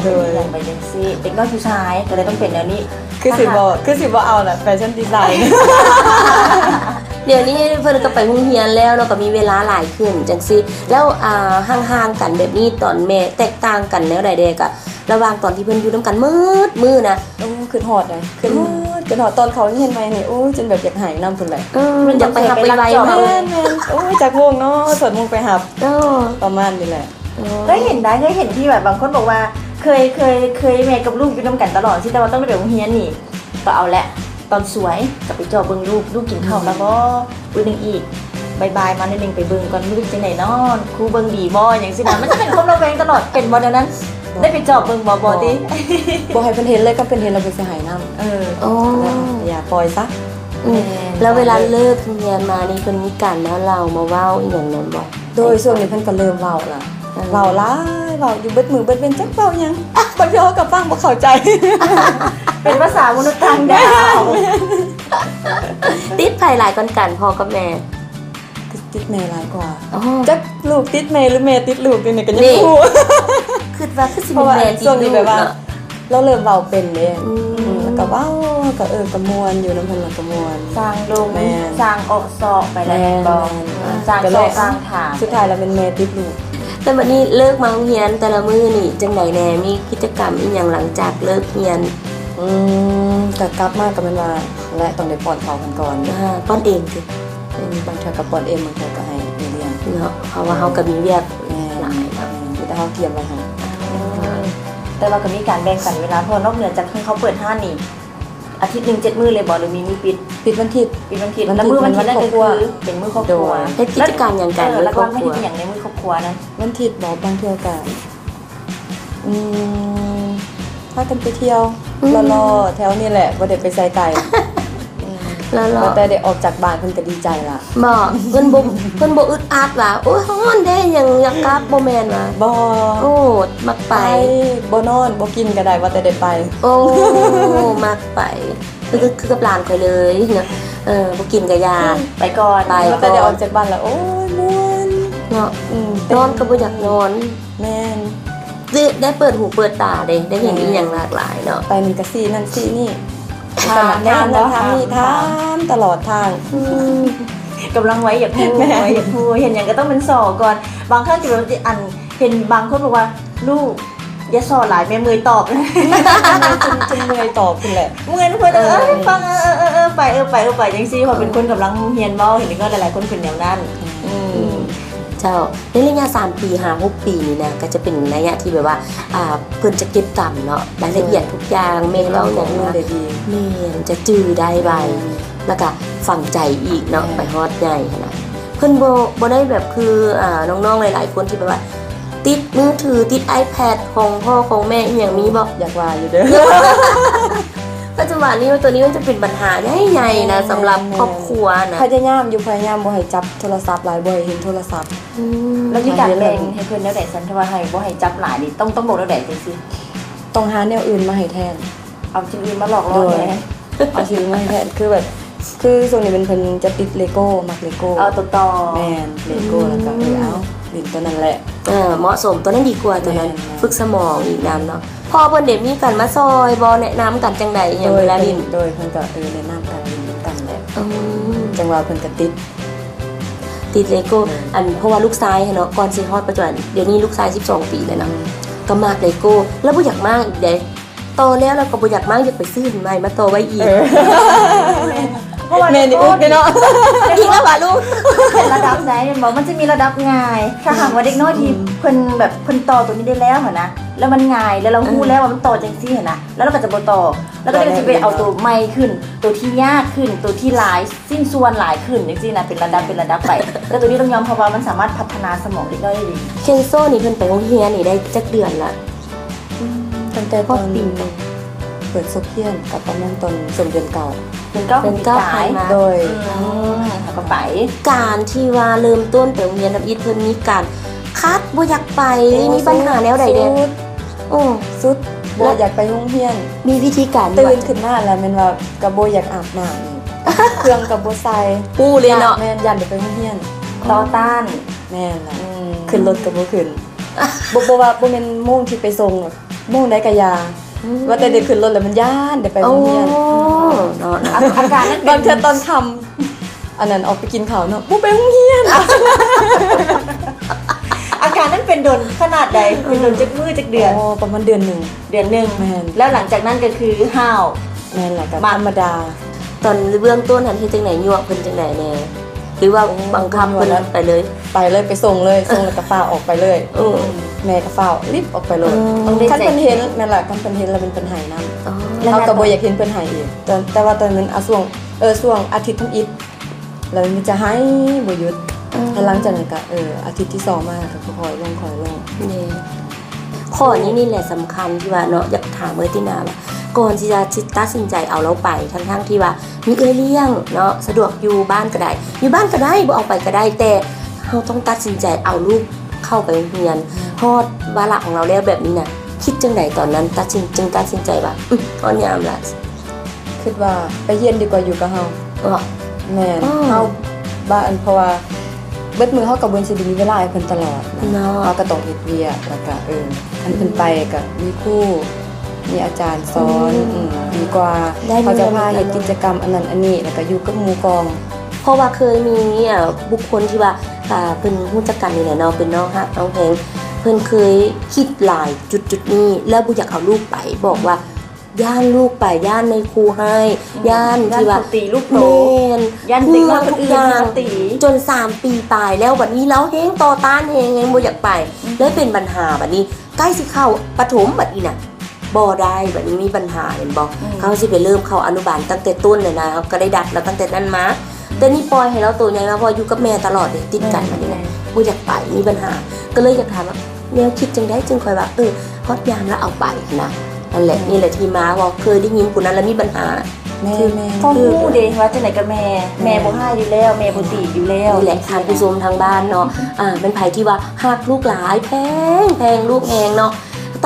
ໂດຍ ເປັນຫຍັງໄປຈັ່ງຊີ້ ເດັກນ້ອຍຜູ້ຊາຍກະເລີຍຕ້ອງເປັນແນວນີ້. ຄືຊິບໍ່ ຄືຊິບໍ່ເອົາລະ ແຟຊັ່ນດີໄຊ. ດຽວນີ້ເພິ່ນກະໄປໂຮງຮຽນແລ້ວເນາະ ກະມີເວລາຫຼາຍຂຶ້ນຈັ່ງຊີ້. ແລ້ວ ອ່າ ຫ່າງໆກັນແບບນີ້ ຕອນແມ່ແຕກຕ່າງກັນແນວໃດແດ່ ກະ ລະຫວ່າງຕອນທີ່ເພິ່ນຢູ່ນຳກັນໝົດມື້ນະ? ໂອ້ ຄຶດຮອດໃດ໋ ຄຶດຮອດ ອືມ ຄຶດຮອດຕອນເຂົາຮຽນໃໝ່ນີ້ ໂອ້ຍ ຈົນແບບຢາກໄຫ້ນຳພຸ້ນແຫຼະ. ເອີ ມັນຢາກໄປຮັບໄປໄວເນາະ. ແມ່ນໆ ໂອ້ຍ ຈັກໂມງເນາະ ສອງໂມງໄປຮັບ. ເອີ ປະມານນີ້ແຫຼະ. ເອີ ເຄີຍເຫັນໄດ໋ ເຄີຍເຫັນທີ່ແບບບາງຄົນບອກວ່າ ເຄີຍ ເຄີຍ ເຄີຍແມ່ກັບລູກຢູ່ນຳກັນຕະຫຼອດ ຊິ ແຕ່ວ່າຕ້ອງໄດ້ໄປໂຮງຮຽນນີ້ ກະເອົາແຫຼະ ຕອນສວຍກະໄປເຈາະເບິ່ງລູກ ລູກກິນເຂົ້າແລ້ວບໍ່? ອືມ ມື້ໜຶ່ງອີກ ບ່າຍໆມາໜ້ອຍໜຶ່ງ ໄປເບິ່ງກ່ອນ ມັນເປັນຈັ່ງໃດນໍ ຄູເບິ່ງດີບໍ່ ຫຍັງຊີ້ນະ. ມັນຈະເປັນຄວາມລະແວງຕະຫຼອດ ເປັນບໍ່ແນວນັ້ນ? ບໍ່ ໄດ້ໄປເຈາະເບິ່ງບໍ່? ບໍ່ຕິ ບໍ່ໃຫ້ເພິ່ນເຫັນເລີຍ ຄັນເພິ່ນເຫັນແລ້ວເພິ່ນຊິໄຫ້ນຳ. ເອີ ອໍ ຢ່າ ຢ່າປ່ອຍຊະ. ອືມ ແມ່ນ ແລ້ວເວລາເລີກຮຽນມານີ້ ເພິ່ນມີການມາເລົ່າມາເວົ້າອີ່ຫຍັງແມ່ນບໍ່? ໂດຍ ຊ່ວງນີ້ເພິ່ນກະເລີ່ມເວົ້າລະ. ເອີ ເວົ້າຫຼາຍ ເວົ້າຢູ່ເບິດມື້ເບິດເວັນ ຈັກເວົ້າຫຍັງ ບາງເທື່ອເຮົາກະຟັງບໍ່ເຂົ້າໃຈ ເປັນພາສາມະນຸດຕ່າງດາວ. ຕິດໃຜຫຼາຍກວ່າກັນ ພໍ່ກັບແມ່? ຕິດແມ່ຫຼາຍກວ່າ. ອໍ ຈັກລູກຕິດແມ່ ຫຼື ແມ່ຕິດລູກ ດຽວນີ້ກະຍັງບໍ່ຮູ້. ຄິດວ່າຄືຊິແມ່ນແມ່ຕິດລູກເນາະ. ລາວເລີ່ມເວົ້າເປັນເດ້. ອືມ ອືມ ລະກະເວົ້າ ກະ ເອີ ກະມ່ວນຢູ່ນຳເພິ່ນ ລະກະມ່ວນ ສ້າງລົມ ແມ່ນ ສ້າງເອາະເຊາະໄປແລ້ວ ແມ່ນບໍ່? ແມ່ນ ແມ່ນ ສ້າງເຊາະສ້າງຖາມ ສຸດທ້າຍລະແມ່ນແມ່ຕິດລູກ. ແລ້ວບາດນີ້ເລີກມາໂຮງຮຽນແຕ່ລະມື້ນີ້ຈັ່ງໃດແດ່? ມີກິດຈະກຳອີ່ຫຍັງຫຼັງຈາກເລີກຮຽນ? ອືມ ກະກັບມາກະແມ່ນວ່າ ແລະ ຕ້ອງໄດ້ປ້ອນເຂົ້າເພິ່ນກ່ອນ. ອ່າ ປ້ອນເອງຕິ? ອືມ ບາງເທື່ອກະປ້ອນເອງ ບາງເທື່ອກະໃຫ້ແມ່ລ້ຽງເນາະ ເພາະວ່າເຮົາກະມີວຽກ ແມ່ນ ຫຼາຍເນາະ ແມ່ນ ມີແຕ່ເຮົາກຽມໄວ້ໃຫ້. ແຕ່ວ່າກະມີການແບ່ງປັນເວລາ ເພາະວ່ານອກເໜືອຈາກທີ່ເຂົາເປີດຮ້ານນີ້ ອາທິດໜຶ່ງເຈັດມື້ເລີຍບໍ່ ຫຼືມີມື້ປິດ? ປິດວັນທິດ. ປິດວັນທິດ ວັນທິດ ລະມື້ວັນທິດນັ້ນກະຄືເປັນມື້ຄອບຄົວ. ໂດຍ ເຮັດກິດຈະການຫຍັງກັນ ເອີ ມື້ຄອບຄົວ? ຫຼັກໆມາເຮັດອີ່ຫຍັງໃນມື້ຄອບຄົວນັ້ນ? ວັນທິດບໍ່ ບາງເທື່ອກະ ອືມ ພາກັນໄປທ່ຽວ ອືມ ເລາະໆແຖວນີ້ແຫຼະ ບໍ່ໄດ້ໄປໃສໄກ. ອືມ ເລາະໆ ວ່າແຕ່ໄດ້ອອກຈາກບ້ານເພິ່ນກະດີໃຈລະ. ບໍ່ ເພິ່ນບໍ່ ເພິ່ນບໍ່ອຶດອັດວ່າ ໂອ້ຍ ຮ້ອນແທ້ ຫຍັງ ຢາກກັບ ບໍ່ແມ່ນຫວາ? ບໍ່ ໂອ້ ມັກໄປ ໄປ ບໍ່ນອນບໍ່ກິນກະໄດ້ ວ່າແຕ່ໄດ້ໄປ. ໂອ້ ມັກໄປ ຄື ຄືກັບຫຼານຂ້ອຍເລີຍເນາະ. ເອີ ບໍ່ກິນກະຢ່າ ໄປກ່ອນ ໄປກ່ອນ ວ່າແຕ່ໄດ້ອອກຈາກບ້ານລະ ໂອ້ຍ ມ່ວນເນາະ. ອືມ ນອນກະບໍ່ຢາກນອນ. ແມ່ນ ໄດ້ ໄດ້ເປີດຫູເປີດຕາເດ້ ໄດ້ເຫັນ ແມ່ນ ອີ່ຫຍັງຫຼາກຫຼາຍເນາະ. ໄປນີ້ກະຊີ້ນັ້ນຊີ້ນີ້ ຖາມ ຖາມນັ້ນຖາມນີ້ ຖາມຕະຫຼອດທາງ. ອືມ ກຳລັງໄວຢາກຮູ້ ແມ່ນ ໄວຢາກຮູ້ ເຫັນຫຍັງກະຕ້ອງແມ່ນສໍ່ກ່ອນ. ບາງຄັ້ງກະແບບ ອັນ ເຫັນບາງຄົນບອກວ່າ ລູກ ຢ່າສໍ່ຫຼາຍ ແມ່ເມື່ອຍຕອບ. ຈົນ ຈົນເມື່ອຍຕອບພຸ້ນແຫຼະ ເມື່ອຍເພິ່ນ ເອີ ເອີ ຟັງ ເອີ ເອີ ເອີ ໄປ ເອີ ໄປ ເອີ ໄປຈັ່ງຊີ້ ເພາະເປັນຄົນກຳລັງຮຽນເວົ້າ ເຫັນເດັກນ້ອຍຫຼາຍໆຄົນເປັນແນວນັ້ນ. ອືມ ອືມ ເຈົ້າ ໃນໄລຍະສາມປີ ຫ້າຫົກປີນີ້ນະ ກະຈະເປັນໄລຍະທີ່ແບບວ່າ ອ່າ ເພິ່ນຈະເກັບກຳເນາະ ລາຍລະອຽດທຸກຢ່າງ ແມ່ເວົ້າຫຍັງມາ ແມ່ນ ຈະຈື່ໄດ້ໄວ ແມ່ນ ລະກະຝັງໃຈອີກເນາະ ແມ່ນ ໄປຮອດໃຫຍ່ຫັ້ນນະ. ເພິ່ນບໍ່ ບໍ່ໄດ້ແບບຄື ອ່າ ນ້ອງໆຫຼາຍໆຄົນທີ່ແບບວ່າ ຕິດມືຖື ຕິດ iPad ຂອງພໍ່ຂອງແມ່ອີ່ຫຍັງມີບໍ່? ຢາກວ່າຢູ່ເດີ. ປັດຈຸບັນນີ້ ໂຕນີ້ມັນຈະເປັນບັນຫາໃຫຍ່ໆນະ ແມ່ນໆ ສຳລັບຄອບຄົວນະ. ພະຍາຍາມຢູ່ ພະຍາຍາມບໍ່ໃຫ້ຈັບໂທລະສັບຫຼາຍ ບໍ່ໃຫ້ເຫັນໂທລະສັບ. ອືມ ແລ້ວມີການແບ່ງໃຫ້ເພິ່ນແນວໃດຊັ້ນ? ຖ້າວ່າໃຫ້ ບໍ່ໃຫ້ຈັບຫຼາຍນີ້ ຕ້ອງ ຕ້ອງບອກແນວໃດຈັ່ງຊີ້? ຕ້ອງຫາແນວອື່ນມາໃຫ້ແທນ. ເອົາສິ່ງອື່ນມາຫຼອກຫຼອນແດ່. ເອົາສິ່ງອື່ນມາໃຫ້ແທນ ຄືແບບ ຄືຊ່ວງນີ້ເປັນ ເພິ່ນຈະຕິດເລໂກ້ ມັກເລໂກ້. ເອົາໂຕຕໍ່. ແມ່ນ ເລໂກ້ ອືມ ແລ້ວກໍ ເອີ ເອົາຫຼິ້ນໂຕນັ້ນແຫຼະ. ເອີ ເໝາະສົມ ໂຕນັ້ນດີກວ່າ ໂຕນັ້ນ ແມ່ນໆ ຝຶກສະໝອງອີກນຳເນາະ. ພໍ່ເພິ່ນເດ ມີການມາຊ່ອຍບໍ່ ແນະນຳກັນຈັ່ງໃດອີ່ຫຍັງເວລາຫຼິ້ນ? ໂດຍ ເພິ່ນກໍ ເອີ ແນະນຳກັນຫຼິ້ນນຳກັນແຫຼະ. ອືມ ຈັ່ງວ່າເພິ່ນກໍຕິດ ຕິດເລໂກ້. ແມ່ນ ອັນ ເພາະວ່າລູກຊາຍຫັ້ນເນາະ ກ່ອນຊິຮອດປັດຈຸບັນ ດຽວນີ້ລູກຊາຍສິບສອງປີແລ້ວນະ ອືມ ກໍມັກເລໂກ້ ແລ້ວບໍ່ຢາກມ້າງອີກເດ້. ຕໍ່ແລ້ວ ແລ້ວກໍບໍ່ຢາກມ້າງ ຢາກໄປຊື້ໃໝ່ມາຕໍ່ໄວ້ອີກ. ເອີ ເພາະວ່າ ແມ່ນອີກເດ້ເນາະ ອີກແລ້ວຫວາລູກ? ເປັນລະດັບໃດແມ່ນບໍ່? ມັນຈະມີລະດັບງ່າຍ ຖ້າຫາກວ່າເດັກນ້ອຍທີ່ ອືມ ເພິ່ນແບບ ເພິ່ນຕໍ່ໂຕນີ້ໄດ້ແລ້ວຫັ້ນນະ ແລ້ວມັນງ່າຍ ແລ້ວລາວຮູ້ ເອີ ແລ້ວວ່າມັນຕໍ່ຈັ່ງຊີ້ຫັ້ນນະ ແລ້ວລາວກໍຈະບໍ່ຕໍ່ ແລ້ວກໍຈະໄປເອົາໂຕໃໝ່ຂຶ້ນ ໂຕທີ່ຍາກຂຶ້ນ ໂຕທີ່ຫຼາຍ ຊິ້ນສ່ວນຫຼາຍຂຶ້ນຈັ່ງຊີ້ນະ ເປັນລະດັບ ເປັນລະດັບໄປ. ແຕ່ໂຕນີ້ຕ້ອງຍອມຮັບວ່າມັນສາມາດພັດທະນາສະໝອງເດັກນ້ອຍໄດ້ດີ. ເຄນໂຊນີ້ເພິ່ນໄປໂຮງຮຽນນີ້ໄດ້ຈັກເດືອນລະ? ອືມ ຕັ້ງແຕ່ຕອນເປີດສົກຮຽນ ກໍປະມານຕອນຊ່ວງເດືອນເກົ້າ ເດືອນເກົ້າ ເດືອນເກົ້າ ປີກາຍ ຜ່ານມາ ໂດຍ ອືມ ເຮົາກໍໄປ. ການທີ່ວ່າເລີ່ມຕົ້ນໄປໂຮງຮຽນທຳອິດ ເພິ່ນມີການຄັດບໍ່ຢາກໄປ ໂອ້ ມີບັນຫາແນວໃດແດ່? ສຸດ ໂອ້ ສຸດ ບໍ່ຢາກໄປໂຮງຮຽນ ມີວິທີການ ຕື່ນຂຶ້ນມາແລ້ວແມ່ນວ່າກໍບໍ່ຢາກອາບນ້ຳອີກ ເຄື່ອງກໍບໍ່ໃສ່ ປູ່ເລີຍເນາະ ແມ່ນ ຢ້ານໄດ້ໄປໂຮງຮຽນ ຕໍ່ຕ້ານ ແມ່ນລະ ອືມ ຂຶ້ນລົດກໍບໍ່ຂຶ້ນ ບໍ່ ບໍ່ວ່າ ບໍ່ແມ່ນໂມງທີ່ໄປສົ່ງ ໂມງໃດກໍຢ່າ ອືມ ວ່າແຕ່ໄດ້ຂຶ້ນລົດແລ້ວມັນຢ້ານໄດ້ໄປໂຮງຮຽນ ໂອ້ ເນາະ ອາ ອາການນັ້ນເປັນ ບາງເທື່ອຕອນຄ່ຳ ອັນນັ້ນອອກໄປກິນເຂົ້າເນາະ ບໍ່ໄປໂຮງຮຽນ. ອາການນັ້ນເປັນດົນຂະໜາດໃດ? ເປັນດົນຈັກມື້ຈັກເດືອນ? ອໍ ປະມານເດືອນໜຶ່ງ ເດືອນໜຶ່ງ ແມ່ນ ແລ້ວຫຼັງຈາກນັ້ນກໍຄືຫ້າວ ແມ່ນລະ ກໍ ມາ ທຳມະດາ. ຕອນເບື້ອງຕົ້ນຫັ້ນເຮັດຈັ່ງໃດ? ຍົວະເພິ່ນຈັ່ງໃດແດ່? ຫຼືວ່າ ໂອ້ ບັງຄັບເພິ່ນ ຍົວະແລ້ວ ໄປເລີຍ? ໄປເລີຍ ໄປສົ່ງເລີຍ ສົ່ງແລ້ວກໍຟ້າວອອກໄປເລີຍ ເອີ ແມ່ກໍຟ້າວລິບອອກໄປໂລດ. ອືມ ຄັນເພິ່ນເຫັນແມ່ນລະ ຄັນເພິ່ນເຫັນລະເປັນ ເພິ່ນໄຫ້ນຳ. ອໍ ເຮົາກໍບໍ່ຢາກເຫັນເພິ່ນໄຫ້ອີກ ແຕ່ ແຕ່ວ່າຕອນນັ້ນ ອາ ຊ່ວງ ເອີ ຊ່ວງອາທິດທຳອິດ ແລ້ວມັນຈະໄຫ້ບໍ່ຢຸດ ເອີ ແລ້ວຫຼັງຈາກນັ້ນກໍ ເອີ ອາທິດທີສອງມາກໍຄ່ອຍລົງ ຄ່ອຍລົງ. ນີ້ ຂໍ້ນີ້ນີ້ແຫຼະສຳຄັນທີ່ວ່າເນາະ ຢາກຖາມເອື້ອຍຕິນາວ່າ ກ່ອນທີ່ຈະ ຊິຕັດສິນໃຈເອົາລາວໄປ ທັງໆທີ່ວ່າມີເອື້ອຍລ້ຽງເນາະ ສະດວກຢູ່ບ້ານກໍໄດ້ ຢູ່ບ້ານກໍໄດ້ ບໍ່ເອົາໄປກໍໄດ້ ແຕ່ເຮົາຕ້ອງຕັດສິນໃຈເອົາລູກເຂົ້າໄປໂຮງຮຽນ ຮອດວາລະຂອງລາວແລ້ວແບບນີ້ນະ ຄິດຈັ່ງໃດຕອນນັ້ນ ຕັດສິນ ຈຶ່ງຕັດສິນໃຈວ່າ ອື ຮອດຍາມລະ? ຄິດວ່າໄປຮຽນດີກວ່າຢູ່ກັບເຮົາ. ເນາະ ແມ່ນ ອໍ ເຮົາ ບ້ານ ເພາະວ່າເບິດມື້ເຮົາກໍບໍ່ຊິໄດ້ມີເວລາໃຫ້ເພິ່ນຕະຫຼອດນະ ເນາະ ເຮົາກໍຕ້ອງເຮັດວຽກ ແລ້ວກໍ ເອີ ຄັນເພິ່ນໄປກໍມີຄູ ມີອາຈານສອນ ອືມ ອືມ ດີກວ່າ ເຂົາຈະພາເຮັດກິດຈະກຳອັນນັ້ນອັນນີ້ ແລ້ວກໍຢູ່ກັບໝູ່ກອງ. ເພາະວ່າເຄີຍມີ ເອີ ບຸກຄົນທີ່ວ່າ ເອີ ເພິ່ນຮູ້ຈັກກັນນີ້ແຫຼະເນາະ ເປັນນ້ອງຮັກນ້ອງແພງ ເພິ່ນເຄີຍຄິດຫຼາຍຈຸດໆນີ້ ແລ້ວບໍ່ຢາກເອົາລູກໄປ ບອກວ່າ ຢ້ານລູກໄປ ຢ້ານນາຍຄູຮ້າຍ ອືມ ຢ້ານທີ່ວ່າ ຢ້ານເຂົາຕີລູກໂຕ ແມ່ນ ຢ້ານເດັກນ້ອຍຄົນອື່ນມາຕີ ຈົນສາມປີປາຍແລ້ວ ບັດນີ້ລາວແຮງຕໍ່ຕ້ານແຮງ ແຮງບໍ່ຢາກໄປ ອືມ ເລີຍເປັນບັນຫາ ບັດນີ້ໃກ້ຊິເຂົ້າປະຖົມບັດນີ້ນະ ບໍ່ໄດ້ ບັດນີ້ມີບັນຫາແມ່ນບໍ່? ອືມ ເຮົາຊິໄປເລີ່ມເຂົ້າອະນຸບານຕັ້ງແຕ່ຕົ້ນແລ້ວນະ ເຮົາກໍໄດ້ດັດລາວຕັ້ງແຕ່ນັ້ນມາ ອືມ ແຕ່ນີ້ປ່ອຍໃຫ້ລາວໂຕໃຫຍ່ມາ ເພາະຢູ່ກັບແມ່ຕະຫຼອດເດ້ ຕິດກັນ ແມ່ນ ບັດນີ້ນະ ແມ່ນ ບໍ່ຢາກໄປ ມີບັນຫາ ກໍເລີຍຢາກຖາມວ່າ ແນວຄິດຈັ່ງໃດຈຶ່ງຄ່ອຍວ່າ ເອີ ຮອດຍາມລະເອົາໄປຫັ້ນນະ. ນັ້ນແຫຼະ ອືມ ນີ້ແຫຼະທີ່ມາ ເວົ້າ ເຄີຍໄດ້ຍິນຜູ້ນັ້ນລະມີບັນຫາ. ແມ່ນໆ ເພາະຮູ້ເດ້ວ່າຈັ່ງໃດກໍແມ່ ແມ່ບໍ່ຮ້າຍຢູ່ແລ້ວ ແມ່ບໍ່ຕີຢູ່ແລ້ວ. ນີ້ແຫຼະທ່ານຜູ້ຊົມທາງບ້ານເນາະ ອ່າ ແມ່ນໃຜທີ່ວ່າຮັກລູກຫຼາຍ ແພງ ແພງລູກແຮງເນາະ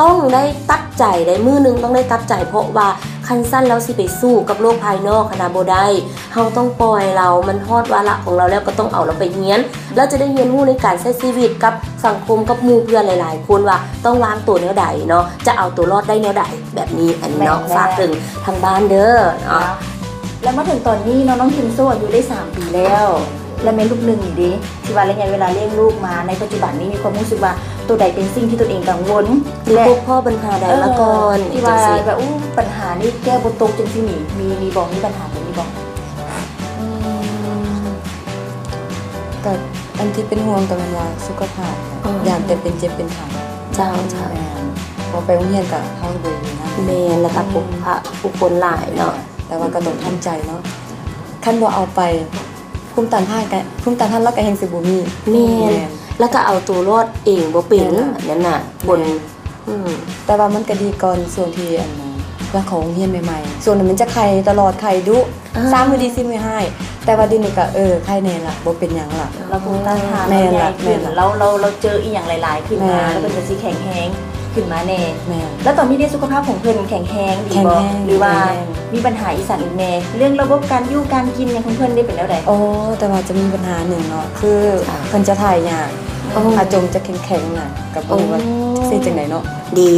ຕ້ອງໄດ້ຕັດໃຈໃດ໋ ມື້ໜຶ່ງຕ້ອງໄດ້ຕັດໃຈ ເພາະວ່າຄັນຊັ້ນລາວຊິໄປສູ້ກັບໂລກພາຍນອກຫັ້ນນະບໍ່ໄດ້. ເຮົາຕ້ອງປ່ອຍລາວ ມັນຮອດວາລະຂອງລາວແລ້ວ ກໍຕ້ອງເອົາລາວໄປຮຽນ ລາວຈະໄດ້ຮຽນຮູ້ໃນການໃຊ້ຊີວິດກັບສັງຄົມ ກັບໝູ່ເພື່ອນຫຼາຍໆຄົນວ່າຕ້ອງວາງໂຕແນວໃດເນາະ ຈະເອົາໂຕລອດໄດ້ແນວໃດ ແບບນີ້ ອັນນີ້ເນາະ ແມ່ນແລ້ວ ຝາກເຖິງທາງບ້ານເດີເນາະ. ແລ້ວມາເຖິງຕອນນີ້ເນາະ ນ້ອງເຄນໂຊອາຍຸໄດ້ສາມປີແລ້ວ ແລ້ວແມ່ລູກໜຶ່ງນີ້ເດ ທີ່ວ່າໄລຍະເວລາລ້ຽງລູກມາໃນປັດຈຸບັນນີ້ ມີຄວາມຮູ້ສຶກວ່າໂຕໃດເປັນສິ່ງທີ່ຕົນເອງກັງວົນ ຫຼື ແລະ ພົບພໍ້ບັນຫາໃດມາກ່ອນ ເອີ ທີ່ວ່າ ຈັ່ງຊີ້ ແບບ ໂອ້ ບັນຫານີ້ແກ້ບໍ່ຕົກ ຈັ່ງຊີ້ນີ້ ມີ ມີບໍ່ ມີບັນຫາຕົວນີ້ບໍ່? ອືມ ກໍອັນທີ່ເປັນຫ່ວງກໍແມ່ນວ່າສຸຂະພາບ ອໍ ຢ້ານແຕ່ເປັນເຈັບເປັນໄຂ້. ເຈົ້າ ເຈົ້າ ແມ່ນ ພໍໄປໂຮງຮຽນກໍເຮົາບໍ່ໄດ້ຢູ່ນຳ. ແມ່ນ ແລ້ວກໍ ອືມ ຜູ້ພະ ຜູ້ຄົນຫຼາຍເນາະ ແຕ່ວ່າກໍຕ້ອງທຳໃຈເນາະ ຄັນບໍ່ເອົາໄປ ພູມຕ້ານທານກໍ ພູມຕ້ານທານລາວກໍແຮ່ງຊິບໍ່ມີ. ແມ່ນ ແມ່ນ ແລ້ວກໍເອົາໂຕລອດເອງບໍ່ເປັນ ແມ່ນລະ ແບບນັ້ນນະ ແມ່ນ ບົນ ອືມ ແຕ່ວ່າມັນກໍດີກ່ອນຊ່ວງທີ່ ອັນ ຍັງເຂົ້າໂຮງຮຽນໃໝ່ໆ ຊ່ວງນັ້ນມັນຈະໄຂ້ຕະຫຼອດ ໄຂ້ດຸ ອ່າ ຊາມມື້ດີ ສີ່ມື້ຮ້າຍ ແຕ່ວ່າດຽວນີ້ກໍ ເອີ ໄຄແນ່ລະ ບໍ່ເປັນຫຍັງລະ ລະພູມຕ້ານທານ ແມ່ນລະ ລາວໃຫຍ່ຂຶ້ນ ແມ່ນລະ ລາວ ລາວ ລາວເຈີອີ່ຫຍັງຫຼາຍໆຂຶ້ນມາ ແມ່ນ ລາວກໍເປັນກະຊິແຂງແຮງຂຶ້ນມາແນ່ ແມ່ນ ແລ້ວຕອນນີ້ເດ ສຸຂະພາບຂອງເພິ່ນແຂງແຮງດີບໍ່ ແຂງແຮງ ຫຼືວ່າ ແຂງແຮງ ມີບັນຫາອີ່ສັງອີກແນ່ ເລື່ອງລະບົບການຢູ່ການກິນຫຍັງຂອງເພິ່ນເດ ເປັນແນວໃດ? ໂອ້ ແຕ່ວ່າຈະມີບັນຫາໜຶ່ງເນາະ ຄື ເພິ່ນຈະຖ່າຍຍາກ ໂອ້ ອາຈົມຈະແຂງໆນະ ກໍບໍ່ຮູ້ວ່າ ໂອ້ ຊິເຮັດຈັ່ງໃດເນາະ ດີ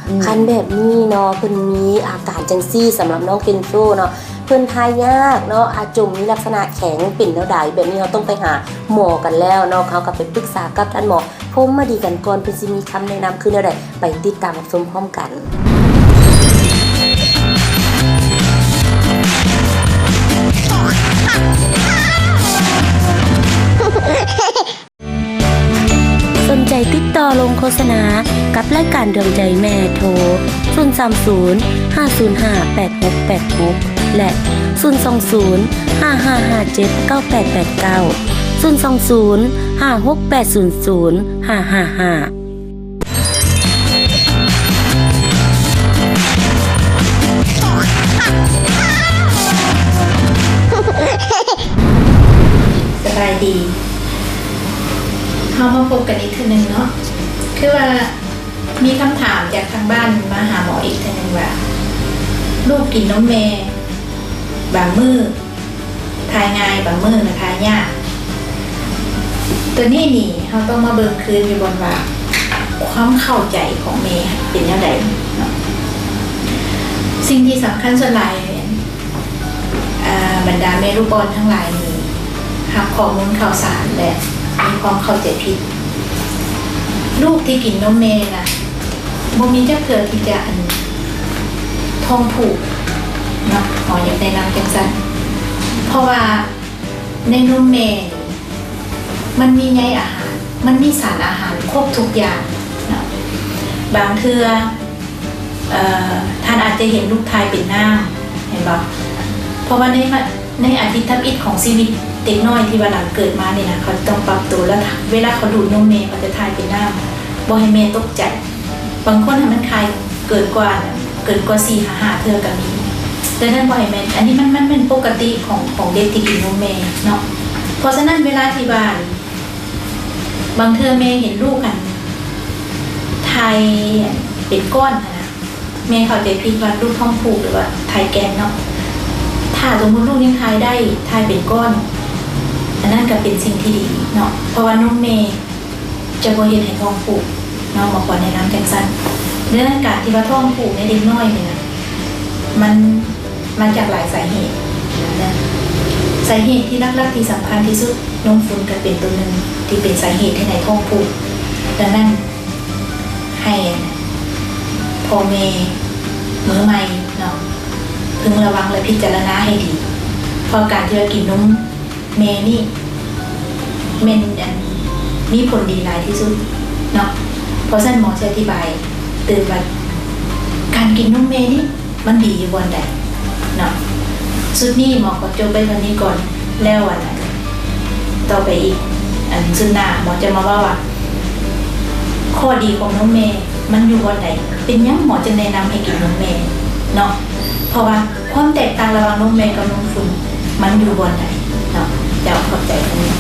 ອືມ ຄັນແບບນີ້ເນາະ ເພິ່ນມີອາການຈັ່ງຊີ້ ສຳລັບນ້ອງເກັນໂຊເນາະ ເພິ່ນຖ່າຍຍາກເນາະ ອາຈົມມີລັກສະນະແຂງເປັນແນວໃດ ແບບນີ້ເຮົາຕ້ອງໄປຫາໝໍກັນແລ້ວເນາະ ເຮົາກໍໄປປຶກສາກັບທ່ານໝໍພົມມະດີກັນກ່ອນ ເພິ່ນຊິມີຄຳແນະນຳຄືແນວໃດ ໄປຕິດຕາມຮັບຊົມພ້ອມກັນ. ສົນໃຈຕິດຕໍ່ລົງໂຄສະນາກັບລາຍການດວງໃຈແມ່ ໂທ ສູນສາມສູນ ຫ້າສູນຫ້າ ແປດຫົກແປດຫົກ ແລະ ສູນສອງສູນ ຫ້າຫ້າຫ້າເຈັດ ເກົ້າແປດແປດເກົ້າ ສູນສອງສູນ ຫ້າຫົກແປດສູນສູນ ຫ້າຫ້າຫ້າ. ສະບາຍດີ ເຮົາມາພົບກັນອີກເທື່ອໜຶ່ງເນາະ ຄືວ່າມີຄຳຖາມຈາກທາງບ້ານມາຫາໝໍອີກເທື່ອໜຶ່ງວ່າ ລູກກິນນົມແມ່ບາງມື້ ຖ່າຍງ່າຍ ບາງມື້ກໍຖ່າຍຍາກ. ຕົວນີ້ນີ້ເຮົາຕ້ອງມາເບິ່ງຄືນຢູ່ບ່ອນວ່າ ຄວາມເຂົ້າໃຈຂອງແມ່ເປັນແນວໃດເນາະ. ສິ່ງທີ່ສຳຄັນສ່ວນຫຼາຍ ອ່າ ບັນດາແມ່ລູກອ່ອນທັງຫຼາຍນີ້ ຮັບຂໍ້ມູນຂ່າວສານ ແລະ ມີຄວາມເຂົ້າໃຈຜິດ. ລູກທີ່ກິນນົມແມ່ນະ ບໍ່ມີຈັກເທື່ອທີ່ຈະ ອັນ ທ້ອງຜູກເນາະ ໝໍຢາກແນະນຳຈັ່ງຊັ້ນ ເພາະວ່າໃນນົມແມ່ນີ້ ມັນມີໃຍອາຫານ ມັນມີສານອາຫານຄົບທຸກຢ່າງເນາະ. ບາງເທື່ອ ເອີ ທ່ານອາດຈະເຫັນລູກຖ່າຍເປັນນ້ຳ ແມ່ນບໍ່? ເພາະວ່າໃນມະ ໃນອາທິດທຳອິດຂອງຊີວິດເດັກນ້ອຍທີ່ວ່າຫຼັງເກີດມານີ້ນະ ເຂົາຈະຕ້ອງປັບໂຕ ແລ້ວເວລາເຂົາດູດນົມແມ່ ເຂົາຈະຖ່າຍເປັນນ້ຳ ບໍ່ໃຫ້ແມ່ຕົກໃຈ. ບາງຄົນຫັ້ນມັນຖ່າຍເກີນກວ່າ ເກີນກວ່າສີ່ຫາຫ້າເທື່ອກໍມີ. ດັ່ງນັ້ນບໍ່ໃຫ້ແມ່ນ ອັນນີ້ມັນ ມັນແມ່ນປົກກະຕິຂອງ ຂອງເດັກທີ່ກິນນົມແມ່ເນາະ. ເພາະສະນັ້ນເວລາທີ່ວ່າ ບາງເທື່ອແມ່ເຫັນລູກຫັ້ນຖ່າຍເປັນກ້ອນຫັ້ນນະ ແມ່ເຂົ້າໃຈຜິດວ່າລູກທ້ອງຜູກ ຫຼືວ່າຖ່າຍແກ່ນເນາະ. ຖ້າສົມມຸດລູກຍັງຖ່າຍໄດ້ ຖ່າຍເປັນກ້ອນ ອັນນັ້ນກໍເປັນສິ່ງທີ່ດີເນາະ ເພາະວ່ານົມແມ່ຈະບໍ່ເຮັດໃຫ້ທ້ອງຜູກເນາະ ໝໍກໍແນະນຳຈັ່ງຊັ້ນ. ເລື່ອງການທີ່ວ່າທ້ອງຜູກໃນເດັກນ້ອຍນີ້ນະ ມັນ ມາຈາກຫຼາຍສາເຫດນະ. ສາເຫດທີ່ຫຼັກໆ ທີ່ສຳຄັນທີ່ສຸດ ນົມຝຸ່ນກໍເປັນຕົວໜຶ່ງທີ່ເປັນສາເຫດເຮັດໃຫ້ທ້ອງຜູກ. ດັ່ງນັ້ນ ໃຫ້ພໍ່ແມ່ມືໃໝ່ເນາະ ເພິ່ງລະວັງ ແລະ ພິຈາລະນາໃຫ້ດີ ເພາະການທີ່ວ່າກິນນົມ ແມ່ນີ້ແມ່ນ ອັນ ມີຜົນດີຫຼາຍທີ່ສຸດເນາະ. ເພາະສະນັ້ນໝໍຊິອະທິບາຍຕື່ມວ່າ ການກິນນົມແມ່ນີ້ມັນດີຢູ່ບ່ອນໃດເນາະ. ຊຸດນີ້ໝໍຂໍຈົບໄວ້ເທົ່ານີ້ກ່ອນ ແລ້ວ ອັນ ອັນ ຕໍ່ໄປອີກ ອັນ ຊຸດໜ້າໝໍຈະມາເວົ້າວ່າ ຂໍ້ດີຂອງນົມແມ່ມັນຢູ່ບ່ອນໃດ ເປັນຫຍັງໝໍຈຶ່ງແນະນຳໃຫ້ກິນນົມແມ່ເນາະ ເພາະວ່າ ຄວາມແຕກຕ່າງລະຫວ່າງນົມແມ່ກັບນົມຝຸ່ນມັນຢູ່ບ່ອນໃດເນາະ. ເຈົ້າ ຂອບໃຈທ່ານ.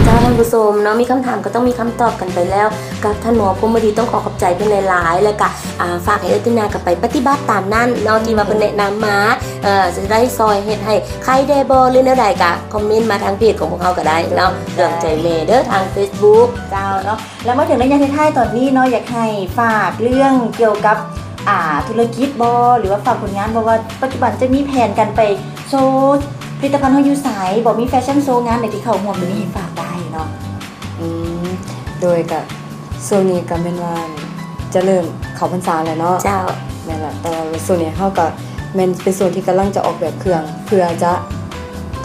ເຈົ້າ ທ່ານຜູ້ຊົມເນາະ ມີຄຳຖາມກໍຕ້ອງມີຄຳຕອບກັນໄປແລ້ວ ກັບທ່ານໝໍພົມມະດີ ຕ້ອງຂໍຂອບໃຈເພິ່ນຫຼາຍໆ ແລ້ວກະ ອ່າ ຝາກໃຫ້ເອື້ອຍຕິນາກັບໄປປະຕິບັດຕາມນັ້ນເນາະ ທີ່ວ່າເພິ່ນແນະນຳມາ ເອີ ຈະໄດ້ຊ່ອຍເຮັດໃຫ້ໄຄແດ່ບໍ່ ຫຼືແນວໃດ ກະຄອມເມັນມາທາງເພຈຂອງພວກເຮົາກໍໄດ້ເນາະ ດວງໃຈແມ່ເດີ ທາງເຟສບຸກ. ເຈົ້າເນາະ ແລ້ວມາເຖິງໄລຍະທ້າຍໆຕອນນີ້ເນາະ ຢາກໃຫ້ຝາກເລື່ອງກ່ຽວກັບ ອ່າ ທຸລະກິດບໍ່ ຫຼືວ່າຝາກຜົນງານບໍ່ ວ່າປັດຈຸບັນຈະມີແຜນການໄປໂຊຜະລິດຕະພັນເຮົາຢູ່ໃສ ບໍ່ ມີແຟຊັ່ນໂຊງານໃດທີ່ເຂົ້າຮ່ວມ ຕົວນີ້ໃຫ້ຝາກໄດ້ເນາະ. ອືມ ໂດຍກະຊ່ວງນີ້ກະແມ່ນວ່າຈະເລີ່ມເຂົ້າພັນສາແລ້ວເນາະ. ເຈົ້າ ແມ່ນລະ ແຕ່ວ່າຊ່ວງນີ້ເຮົາກະແມ່ນເປັນຊ່ວງທີ່ກຳລັງຈະອອກແບບເຄື່ອງ ເພື່ອຈະ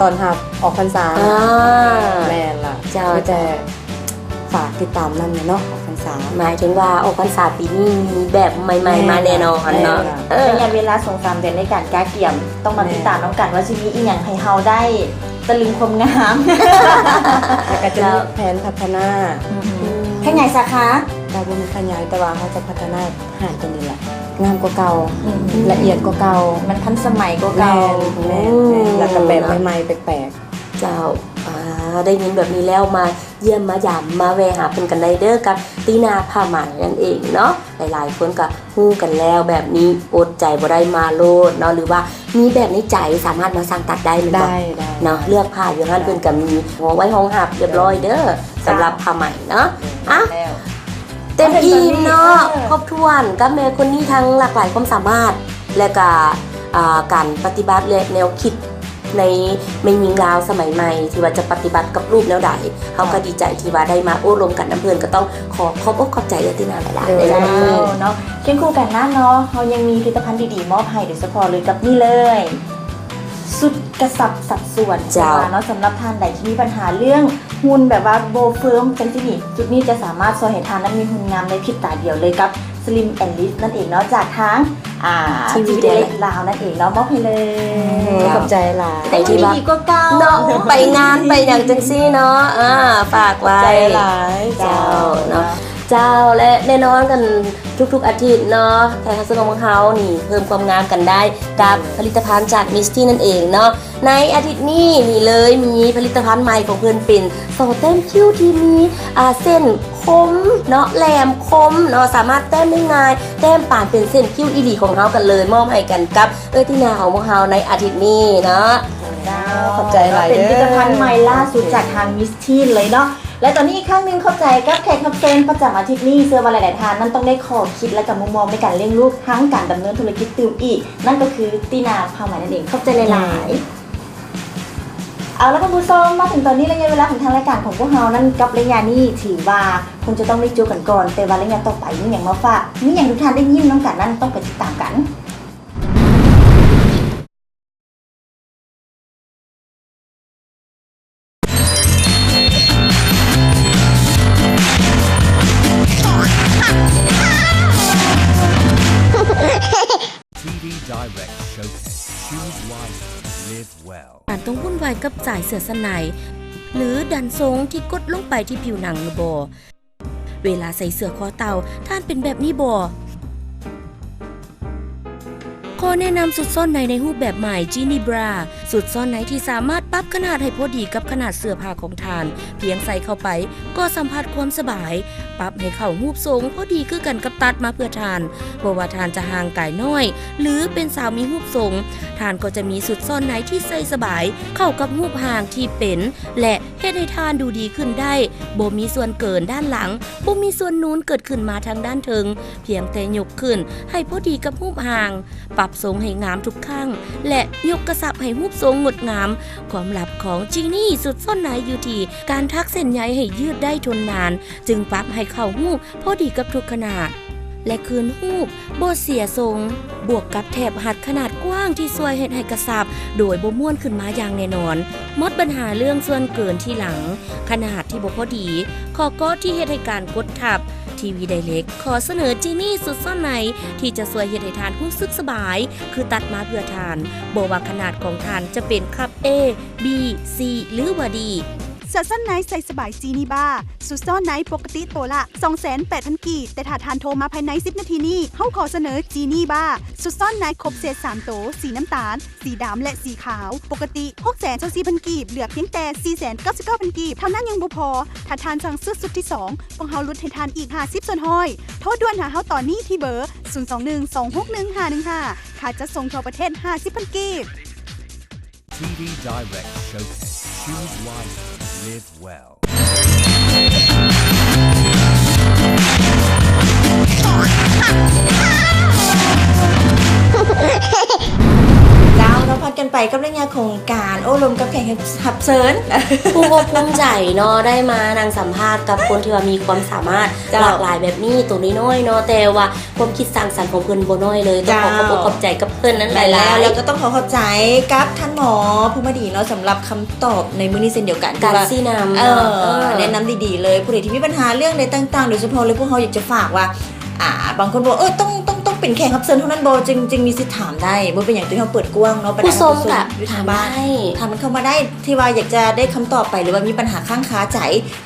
ຕ້ອນຮັບອອກພັນສາ. ອ່າ ແມ່ນລະ ເຈົ້າ ມີແຕ່ ເຈົ້າ ຝາກຕິດຕາມນຳແດ່ເນາະ ອອກພັນສາ. ໝາຍເຖິງວ່າອອກພັນສາປີນີ້ມີແບບໃໝ່ໆ ແມ່ນ ມາແນ່ນອນເນາະ. ແມ່ນ ເອີ ໄລຍະເວລາສອງສາມເດືອນໃນການກະກຽມ ຕ້ອງມາ ແມ່ນ ຕິດຕາມນຳກັນວ່າຊິມີອີ່ຫຍັງໃຫ້ເຮົາໄດ້ ຕະລຶງຄວາມງາມ ແລ້ວກໍຈະມີແຜນພັດທະນາ ອືມ ຂະຫຍາຍສາຂາ ກໍບໍ່ແມ່ນຂະຫຍາຍ ແຕ່ວ່າເຮົາຈະພັດທະນາຮ້ານຕົວນີ້ແຫຼະ ງາມກວ່າເກົ່າ ອືມ ລະອຽດກວ່າເກົ່າ ມັນທັນສະໄໝກວ່າເກົ່າ ແມ່ນ ແມ່ນ ແມ່ນ ອືມ ແລ້ວກໍແບບໃໝ່ໆແປກໆ. ເຈົ້າ ອ່າ ໄດ້ຍິນແບບນີ້ແລ້ວ ມາຢ້ຽມມາຢາມ ມາແວ່ຫາເພິ່ນກັນໄດ້ເດີ ກັບຕີນາຜ້າໄໝນັ້ນເອງເນາະ. ຫຼາຍໆຄົນກໍຮູ້ກັນແລ້ວ ແບບນີ້ອົດໃຈບໍ່ໄດ້ ມາໂລດເນາະ ຫຼືວ່າມີແບບໃນໃຈ ສາມາດມາສັ່ງຕັດໄດ້ແມ່ນບໍ່? ໄດ້ ໄດ້ ເນາະ ເລືອກຜ້າຢູ່ຮ້ານເພິ່ນກໍມີ ຮອງໄວ້ຮອງຮັບຮຽບຮ້ອຍເດີ ເຈົ້າ ສຳລັບຜ້າໄໝເນາະ. ອ່ະ ເຕັມອີ່ມເນາະ ເອີ ຄົບຖ້ວນກັບແມ່ຄົນນີ້ ທັງຫຼາກຫຼາຍຄວາມສາມາດ ແລະກະ ອ່າ ການປະຕິບັດ ແລະແນວຄິດໃນແມ່ຍິງລາວສະໄໝໃໝ່ ທີ່ວ່າຈະປະຕິບັດກັບລູກແນວໃດ ເຮົາກໍດີໃຈທີ່ວ່າໄດ້ມາໂອ້ລົມກັນນຳເພິ່ນ ກໍຕ້ອງຂໍຂອບອົກຂອບໃຈເອື້ອຍຕິນາຫຼາຍໆ ເຈົ້າ ເນາະ. ຄຽງຄູ່ກັນນັ້ນເນາະ ເຮົາຍັງມີຜະລິດຕະພັນດີໆມອບໃຫ້ ໂດຍສະເພາະເລີຍກັບນີ້ເລີຍ ຊຸດກະຊັບສັດສ່ວນ ເຈົ້າ ເນາະ ສຳລັບທ່ານໃດທີ່ມີບັນຫາເລື່ອງ ຫຸ່ນແບບວ່າບໍ່ເຟີມຈັ່ງຊີ້ນີ້ ຈຸດນີ້ຈະສາມາດຊ່ວຍໃຫ້ທ່ານນັ້ນມີຫຸ່ນງາມໃນພິບຕາດຽວເລີຍກັບ Slim and Lift ນັ້ນເອງເນາະ ຈາກທາງ ອ່າ ທີວີ ທີວີ Direct Direct ລາວນັ້ນເອງເນາະ ມອບໃຫ້ເລີຍ. ອືມ ຂອບໃຈຫຼາຍ ໃຫ້ທີ່ວ່າດີກວ່າເກົ່າເນາະ ໄປງານໄປຫຍັງຈັ່ງຊີ້ເນາະ ອ່າ ຝາກໄວ້ ຂອບໃຈຫຼາຍ ເຈົ້າ ເຈົ້າ ເນາະ ເຈົ້າ ແລະແນ່ນອນກັນ ທຸກໆອາທິດເນາະ ແຂກຮັບເຊີນຂອງພວກເຮົານີ້ເພີ່ມຄວາມງາມກັນໄດ້ກັບ ອືມ ຜະລິດຕະພັນຈາກ Misty ນັ້ນເອງເນາະ. ໃນອາທິດນີ້ນີ້ເລີຍ ມີຜະລິດຕະພັນໃໝ່ຂອງເພິ່ນ ເປັນສໍແຕ້ມຄິ້ວທີ່ມີ ອ່າ ເສັ້ນຄົມເນາະ ແຫຼມຄົມເນາະ ສາມາດແຕ້ມໄດ້ງ່າຍ ແຕ້ມປານເປັນເສັ້ນຄິ້ວອີ່ຫຼີຂອງເຮົາກັນເລີຍ ມອບໃຫ້ກັນກັບເອື້ອຍຕິນາຂອງພວກເຮົາໃນອາທິດນີ້ເນາະ. ເຈົ້າ ຂອບໃຈຫຼາຍເດີ ເປັນຜະລິດຕະພັນໃໝ່ລ່າສຸດຈາກທາງ Misty ເລີຍເນາະ. ແລະຕອນນີ້ອີກຄັ້ງໜຶ່ງ ຂອບໃຈກັບແຂກຮັບເຊີນປະຈຳອາທິດນີ້ ເຊື່ອວ່າຫຼາຍໆທ່ານນັ້ນຕ້ອງໄດ້ຂໍ້ຄິດ ແລະກໍມຸມມອງໃນການລ້ຽງລູກ ທັງການດຳເນີນທຸລະກິດຕື່ມອີກ ນັ້ນກໍຄືຕີນາຜ້າໄໝນັ້ນເອງ. ຂອບໃຈຫຼາຍໆ. ເອົາລະທ່ານຜູ້ຊົມ ມາເຖິງຕອນນີ້ ໄລຍະເວລາຂອງທາງລາຍການຂອງພວກເຮົານັ້ນກັບໄລຍະນີ້ ຖືວ່າຄົງຈະຕ້ອງໄດ້ຈົບກັນກ່ອນ ແຕ່ວ່າໄລຍະຕໍ່ໄປມີຫຍັງມາຝາກ ມີຫຍັງໃຫ້ທຸກທ່ານໄດ້ຍິນນຳກັນນັ້ນ ຕ້ອງໄປຕິດຕາມກັນ. ການຕ້ອງວຸ່ນວາຍກັບສາຍເສື້ອຊັ້ນໃນ ຫຼື ດັນຊົງທີ່ກົດລົງໄປທີ່ຜິວໜັງຫຼືບໍ່? ເວລາໃສ່ເສື້ອຄໍເຕົ່າ ທ່ານເປັນແບບນີ້ບໍ່? ຂໍແນະນຳຊຸດຊ້ອນໃນໃນຮູບແບບໃໝ່ Genie Bra ຊຸດຊ້ອນໃນທີ່ສາມາດປັບຂະໜາດໃຫ້ພໍດີກັບຂະໜາດເສື້ອຜ້າຂອງທ່ານ. ພຽງໃສ່ເຂົ້າໄປກໍສຳຜັດຄວາມສະບາຍ, ປັບໃຫ້ເຂົ້າຮູບຊົງພໍດີຄືກັນກັບຕັດມາເພື່ອທ່ານ. ບໍ່ວ່າທ່ານຈະຮ່າງກາຍນ້ອຍ ຫຼື ເປັນສາວມີຮູບຊົງ, ທ່ານກໍຈະມີຊຸດຊ້ອນໃນທີ່ໃສ່ສະບາຍ, ເຂົ້າກັບຮູບຮ່າງທີ່ເປັນ ແລະ ເຮັດໃຫ້ທ່ານດູດີຂຶ້ນໄດ້, ບໍ່ມີສ່ວນເກີນດ້ານຫຼັງ, ບໍ່ມີສ່ວນນູນເກີດຂຶ້ນມາທາງດ້ານເທິງ, ພຽງແຕ່ຍົກຂຶ້ນໃຫ້ພໍດີກັບຮູບຮ່າງ, ປັບຊົງໃຫ້ງາມທຸກຄັ້ງ ແລະ ຍົກກະຊັບໃຫ້ຮູບຊົງງົດງາມ. ຄວາມລັບຂອງ Genie ຊຸດຊ້ອນໃນຢູ່ທີ່ການຖັກເສັ້ນໃຍໃຫ້ຍືດໄດ້ທົນນານ, ຈຶ່ງປັບໃຫ້ເຂົ້າຮູບພໍດີກັບທຸກຂະໜາດ ແລະ ຄືນຮູບບໍ່ເສຍຊົງ, ບວກກັບແຖບຮັດຂະໜາດກວ້າງທີ່ຊ່ວຍເຮັດໃຫ້ກະຊັບໂດຍບໍ່ມ້ວນຂຶ້ນມາຢ່າງແນ່ນອນ. ໝົດບັນຫາເລື່ອງສ່ວນເກີນທີ່ຫຼັງ, ຂະໜາດທີ່ບໍ່ພໍດີ, ຂໍ້ເກາະທີ່ເຮັດໃຫ້ການກົດທັບ. ທີວີ Direct ຂໍສະເໜີ Genie ຊຸດຊ້ອນໃນ ທີ່ຈະຊ່ວຍເຮັດໃຫ້ທ່ານຮູ້ສຶກສະບາຍ, ຄືຕັດມາເພື່ອທ່ານ, ບໍ່ວ່າຂະໜາດຂອງທ່ານຈະເປັນຄັບ A, B, C ຫຼືວ່າ D. ເສື້ອຊັ້ນໃນໃສ່ສະບາຍ Genie Bra ຊຸດຊ້ອນໃນປົກກະຕິໂຕລະສອງແສນແປດພັນກີບ, ແຕ່ຖ້າທ່ານໂທມາພາຍໃນສິບນາທີນີ້, ເຮົາຂໍສະເໜີ Genie Bra ຊຸດຊ້ອນໃນຄົບເຊດສາມໂຕ, ສີນ້ຳຕານ, ສີດຳ ແລະ ສີຂາວ, ປົກກະຕິຫົກແສນຊາວສີ່ພັນກີບ, ເຫຼືອພຽງແຕ່ສີ່ແສນເກົ້າສິບເກົ້າພັນກີບເທົ່ານັ້ນຍັງບໍ່ພໍ, ຖ້າທ່ານສັ່ງຊື້ຊຸດທີສອງ, ພວກເຮົາຫຼຸດໃຫ້ທ່ານອີກຫ້າສິບສ່ວນຮ້ອຍ. ໂທດ່ວນຫາເຮົາຕອນນີ້ທີ່ເບີ ສູນສອງໜຶ່ງ ສອງຫົກໜຶ່ງ ຫ້າໜຶ່ງຫ້າ, ຄ່າຈັດສົ່ງທົ່ວປະເທດຫ້າສິບພັນກີບ. ທີວີ Direct Showcase. Choose wisely. Live well. ເຈົ້າ ເນາະ ຜ່ານກັນໄປກັບໄລຍະຂອງການໂອ້ລົມກັບແຂກຮັບເຊີນ ພູມອົກພູມໃຈເນາະ ໄດ້ມານັ່ງສຳພາດກັບຄົນທີ່ວ່າມີຄວາມສາມາດ ເຈົ້າ ຫຼາກຫຼາຍແບບນີ້ ໂຕນ້ອຍໆເນາະ ແຕ່ວ່າ ຄວາມຄິດສ້າງສັນຂອງເພິ່ນບໍ່ນ້ອຍເລີຍ. ຕ້ອງຂໍຂອບອົກຂອບໃຈກັບເພິ່ນນັ້ນຫຼາຍໆ ແລ້ວກໍຕ້ອງຂໍຂອບໃຈກັບທ່ານໝໍພູມມະດີເນາະ ສຳລັບຄຳຕອບໃນມື້ນີ້ເຊັ່ນດຽວກັນ ການຊີ້ນຳ ເອີ ເນາະ ເອີ ແນະນຳດີໆເລີຍ. ຜູ້ໃດທີ່ມີບັນຫາເລື່ອງໃດຕ່າງໆ ໂດຍສະເພາະເລີຍ ພວກເຮົາຢາກຈະຝາກວ່າ ອ່າ ບາງຄົນບອກ ເອີ ຕ້ອງ ຕ້ອງ ຕ້ອງ ເປັນແຂກຮັບເຊີນເທົ່ານັ້ນບໍ່ ຈຶ່ງ ຈຶ່ງມີສິດຖາມໄດ້. ບໍ່ເປັນຫຍັງ ຕົວນີ້ເຮົາເປີດກວ້າງເນາະ ບັນດາ ຜູ້ຊົມກໍຖາມໄດ້ ທ່ານມັນເຂົ້າມາໄດ້ ທີ່ວ່າຢາກຈະໄດ້ຄຳຕອບໄປ ຫຼືວ່າມີບັນຫາຄ້າງຄາໃຈ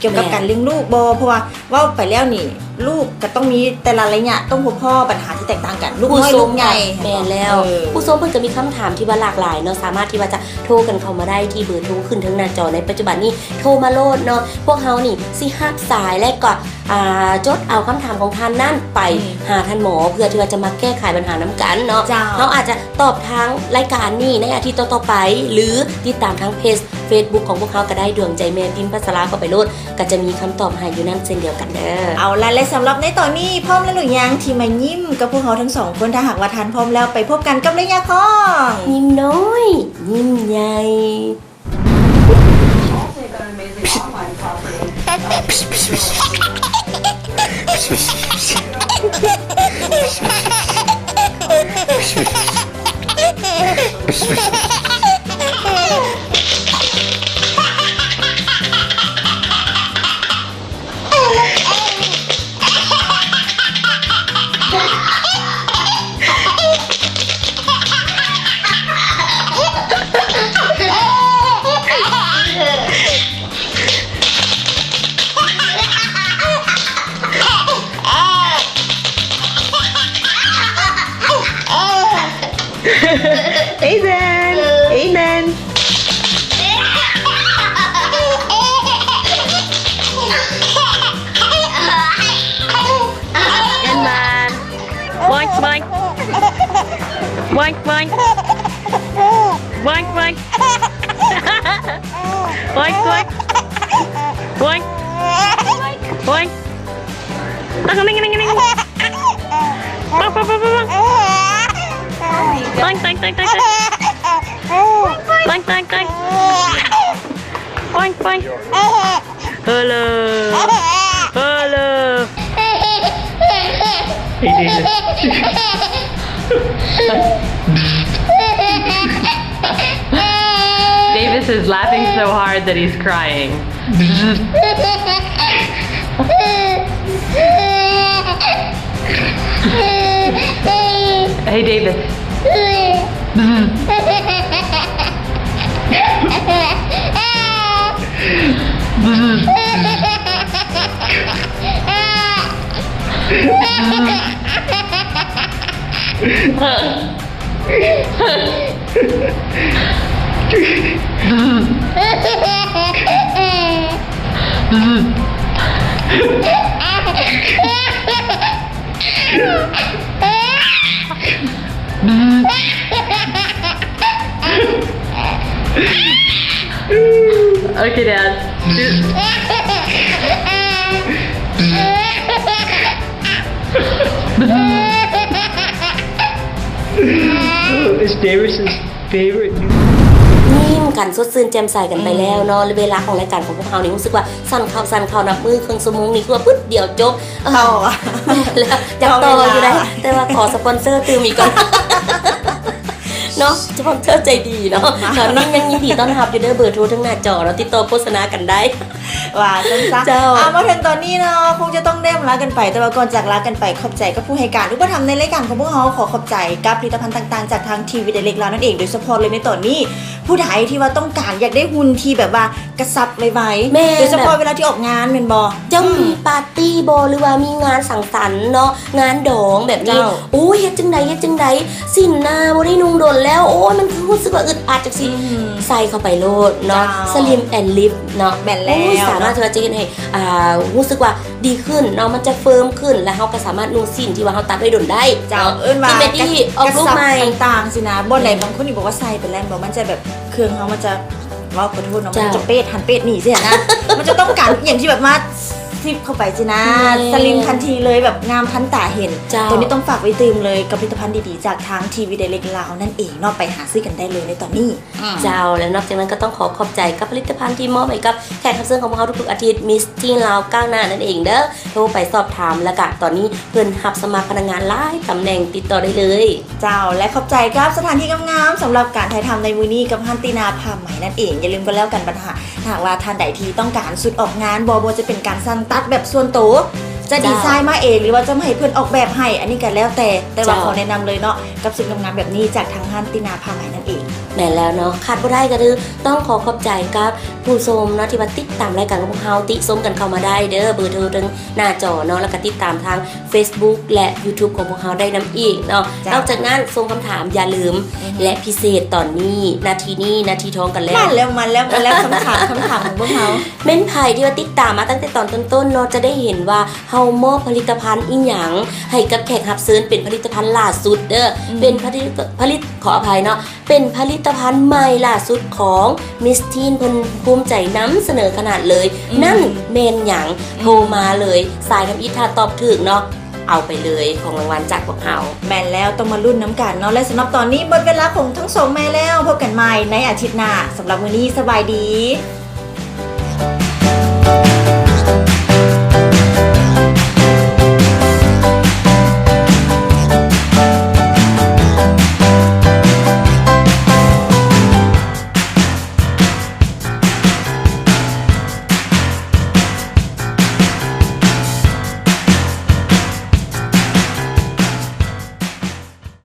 ກ່ຽວກັບ ແມ່ນ ການລ້ຽງລູກບໍ່? ເພາະວ່າເວົ້າໄປແລ້ວນີ້ ລູກກໍຕ້ອງມີແຕ່ລະໄລຍະ ຕ້ອງພົບພໍ້ບັນຫາທີ່ແຕກຕ່າງກັນ ລູກນ້ອຍ ຜູ້ຊົມ ລູກໃຫຍ່ ແມ່ນແລ້ວ ເອີ ຜູ້ຊົມເພິ່ນກໍມີຄຳຖາມທີ່ວ່າຫຼາກຫຼາຍເນາະ ສາມາດທີ່ວ່າຈະໂທກັນເຂົ້າມາໄດ້ທີ່ເບີໂທຂຶ້ນເທິງໜ້າຈໍໃນປັດຈຸບັນນີ້ ໂທມາໂລດເນາະ ພວກເຮົານີ້ຊິຮັບສາຍ ແລະກໍ ອ່າ ຈົດເອົາຄຳຖາມຂອງທ່ານນັ້ນໄປ ອືມ ຫາທ່ານໝໍ ເພື່ອທີ່ວ່າຈະມາແກ້ໄຂບັນຫານຳກັນເນາະ ເຈົ້າ ເຮົາອາດຈະຕອບທາງລາຍການນີ້ໃນອາທິດຕໍ່ໆໄປ ຫຼື ຕິດຕາມທາງເພຈເຟສບຸກຂອງພວກເຮົາກໍໄດ້ ດວງໃຈແມ່ພິມພັດສະລາ ເຂົ້າໄປໂລດ ກໍຈະມີຄຳຕອບໃຫ້ຢູ່ນັ້ນເຊັ່ນດຽວກັນເດີ. ເອົາລະ ແລະ ສຳລັບໃນຕອນນີ້ ພ້ອມແລ້ວຫຼືຍັງທີ່ມາຍິ້ມກັບພວກເຮົາທັງສອງຄົນ? ຖ້າຫາກວ່າທ່ານພ້ອມແລ້ວ ໄປພົບກັນກັບໄລຍະຂອງ ຍິ້ມນ້ອຍ ຍິ້ມໃຫຍ່. Aiden! Aiden! Good man. Boink, boink. Boink, boink. Boink, boink. Boink, boink. Boink. Boink. Boink. Boink, boink, boink, boink. Boink, boink, boink. Boink, boink. Hello. Hello. Hey, David. Davis is laughing so hard that he's crying. Hey, Davis. Okay, Dad. It's Davis's favorite. ຍິ້ມກັນ ສົດຊື່ນແຈ່ມໃສກັນໄປແລ້ວເນາະ. ເວລາຂອງລາຍການຂອງພວກເຮົານີ້ ຮູ້ສຶກວ່າສັ້ນເຂົ້າ ສັ້ນເຂົ້າ ນັບມື້ເຄິ່ງຊົ່ວໂມງນີ້ ຄືວ່າປຶດດຽວຈົບ. ຕໍ່ ແລ້ວຢາກຕໍ່ຢູ່ໃດ ແຕ່ວ່າຂໍສະປອນເຊີຕື່ມອີກກ່ອນເນາະ ສະປອນເຊີໃຈດີເນາະ. ຕອນນີ້ຍັງຍິນດີຕ້ອນຮັບຢູ່ເດີ ເບີໂທເທິງໜ້າຈໍເນາະ ຕິດຕໍ່ໂຄສະນາກັນໄດ້ ວ່າຊັ້ນຊະ. ເຈົ້າ ອ່າ ມາເຖິງຕອນນີ້ເນາະ ຄົງຈະຕ້ອງໄດ້ອຳລາກັນໄປ ແຕ່ວ່າກ່ອນຈາກລາກັນໄປ ຂອບໃຈກັບຜູ້ໃຫ້ການອຸປະຖຳໃນລາຍການຂອງພວກເຮົາ. ຂໍຂອບໃຈກັບຜະລິດຕະພັນຕ່າງໆ ຈາກທາງ ທີວີ Direct ລາວນັ້ນເອງ ໂດຍສະເພາະເລີຍໃນຕອນນີ້ ຜູ້ໃດທີ່ວ່າຕ້ອງການຢາກໄດ້ຫຸ່ນທີ່ແບບວ່າກະຊັບໄວໆ ແມ່ນ ໂດຍສະເພາະ ແບບ ເວລາທີ່ອອກງານແມ່ນບໍ່? ເຈົ້າ ອືມ ມີປາຕີ້ບໍ່ ຫຼືວ່າມີງານສັງສັນເນາະ ງານດອງແບບນີ້ ເຈົ້າ ໂອ້ຍ ເຮັດຈັ່ງໃດ ເຮັດຈັ່ງໃດ ສິ້ນນາບໍ່ໄດ້ນຸ່ງດົນແລ້ວ ໂອ້ຍ ມັນຄືຮູ້ສຶກວ່າອຶດອັດຈັ່ງຊີ້ ອືມ ໃສ່ເຂົ້າໄປໂລດເນາະ ເຈົ້າ Slim and Lift ເນາະ ແມ່ນແລ້ວ ໂອ້ຍ ເນາະ ສາມາດທີ່ວ່າຈະເຮັດໃຫ້ ອ່າ ຮູ້ສຶກວ່າດີຂຶ້ນເນາະ ມັນຈະເຟີມຂຶ້ນ ແລ້ວເຮົາກໍສາມາດນຸ່ງສິ້ນທີ່ວ່າເຮົາຕັດໄວ້ດົນໄດ້ ເຈົ້າ ເນາະ ເອີ້ນວ່າ ທີ່ແມ່ນທີ່ອອກລູກໃໝ່ ກະສັບຕ່າງໆ ຊີ້ນະ ບ່ອນໃດ ອືມ ບາງຄົນນີ້ບອກວ່າໃສ່ໄປແລ້ວ ມັນຈະແບບ ເຄື່ອງເຮົາມັນຈະ ເວົ້າຂໍໂທດເນາະ ເຈົ້າ ມັນຈະເປດຫັ້ນເປດນີ້ຊີ້ນະ ມັນຈະຕ້ອງການອີ່ຫຍັງທີ່ແບບມາຊິບເຂົ້າໄປຊີ້ນະ ແມ່ນ Slim ທັນທີເລີຍ ແບບງາມທັນຕາເຫັນ ເຈົ້າ ໂຕນີ້ຕ້ອງຝາກໄວ້ຕື່ມເລີຍ ກັບຜະລິດຕະພັນດີໆ ຈາກທາງ ທີວີ Direct ລາວນັ້ນເອງເນາະ ໄປຫາຊື້ກັນໄດ້ເລີຍໃນຕອນນີ້. ອືມ ເຈົ້າ ແລະ ນອກຈາກນັ້ນກໍຕ້ອງຂໍຂອບໃຈກັບຜະລິດຕະພັນທີ່ມອບໃຫ້ກັບແຂກຮັບເຊີນຂອງພວກເຮົາທຸກໆອາທິດ Miss Teen ລາວກ້າວໜ້ານັ້ນເອງເດີ ໂທໄປສອບຖາມ ແລ້ວກະຕອນນີ້ເພິ່ນຮັບສະໝັກພະນັກງານຫຼາຍຕຳແໜ່ງ ຕິດຕໍ່ໄດ້ເລີຍ. ເຈົ້າ ແລະ ຂອບໃຈກັບສະຖານທີ່ງາມໆ ສຳລັບການຖ່າຍທຳໃນມື້ນີ້ກັບຮ້ານຕີນາຜ້າໄໝນັ້ນເອງ. ຢ່າລືມກໍແລ້ວກັນ ບັນຫາ ຖ້າຫາກວ່າທ່ານໃດທີ່ຕ້ອງການຊຸດອອກງານບໍ່ ບໍ່ວ່າຈະເປັນການສັ່ງຕັດແບບສ່ວນໂຕ ຈະດີໄຊມາເອງ ຫຼືວ່າຈະໃຫ້ເພິ່ນອອກແບບໃຫ້ ອັນນີ້ກໍແລ້ວແຕ່ ແຕ່ວ່າ ເຈົ້າ ຂໍແນະນຳເລີຍເນາະ ກັບຊຸດງາມໆແບບນີ້ ຈາກທາງຮ້ານຕິນາຜ້າໄໝນັ້ນເອງ. ແມ່ນແລ້ວເນາະ ຂາດບໍ່ໄດ້ກໍຄືຕ້ອງຂໍຂອບໃຈກັບຜູ້ຊົມເນາະ ທີ່ວ່າຕິດຕາມລາຍການຂອງພວກເຮົາ ຕິຊົມກັນເຂົ້າມາໄດ້ເດີ ເບີໂທເທິງໜ້າຈໍເນາະ ແລ້ວກໍຕິດຕາມທາງ Facebook ແລະ YouTube ຂອງພວກເຮົາໄດ້ນຳອີກເນາະ. ເຈົ້າ ນອກຈາກນັ້ນ ສົ່ງຄຳຖາມຢ່າລືມ ອືຮຶ ແລະ ພິເສດຕອນນີ້ ນາທີນີ້ ນາທີທອງກັນແລ້ວ ມາແລ້ວ ມາແລ້ວ ມາແລ້ວ ຄຳຖາມ ຄຳຖາມຂອງພວກເຮົາ ແມ່ນໃຜທີ່ວ່າຕິດຕາມມາຕັ້ງແຕ່ຕອນຕົ້ນໆເນາະ ຈະໄດ້ເຫັນວ່າເຮົາມອບຜະລິດຕະພັນອີ່ຫຍັງໃຫ້ກັບແຂກຮັບເຊີນ ເປັນຜະລິດຕະພັນຫຼ້າສຸດເດີ ອືມ ເປັນຜະລິດ ຜະລິດ ຂໍອະໄພເນາະ ເປັນຜະລິດຕະພັນໃໝ່ຫຼ້າສຸດຂອງ Miss Teen ເພິ່ນພູມໃຈນຳສະເໜີຂະໜາດເລີຍ ອືມ ນັ້ນແມ່ນຫຍັງ? ອືມ ໂທມາເລີຍ ສາຍທຳອິດ ຖ້າຕອບຖືກເນາະ ເອົາໄປເລີຍຂອງລາງວັນຈາກພວກເຮົາ. ແມ່ນແລ້ວ ຕ້ອງມາລຸ້ນນຳກັນເນາະ ແລະ ສຳລັບຕອນນີ້ໝົດເວລາຂອງທັງສອງແມ່ແລ້ວ ພົບກັນໃໝ່ໃນອາທິດໜ້າ ສຳລັບມື້ນີ້ ສະບາຍດີ.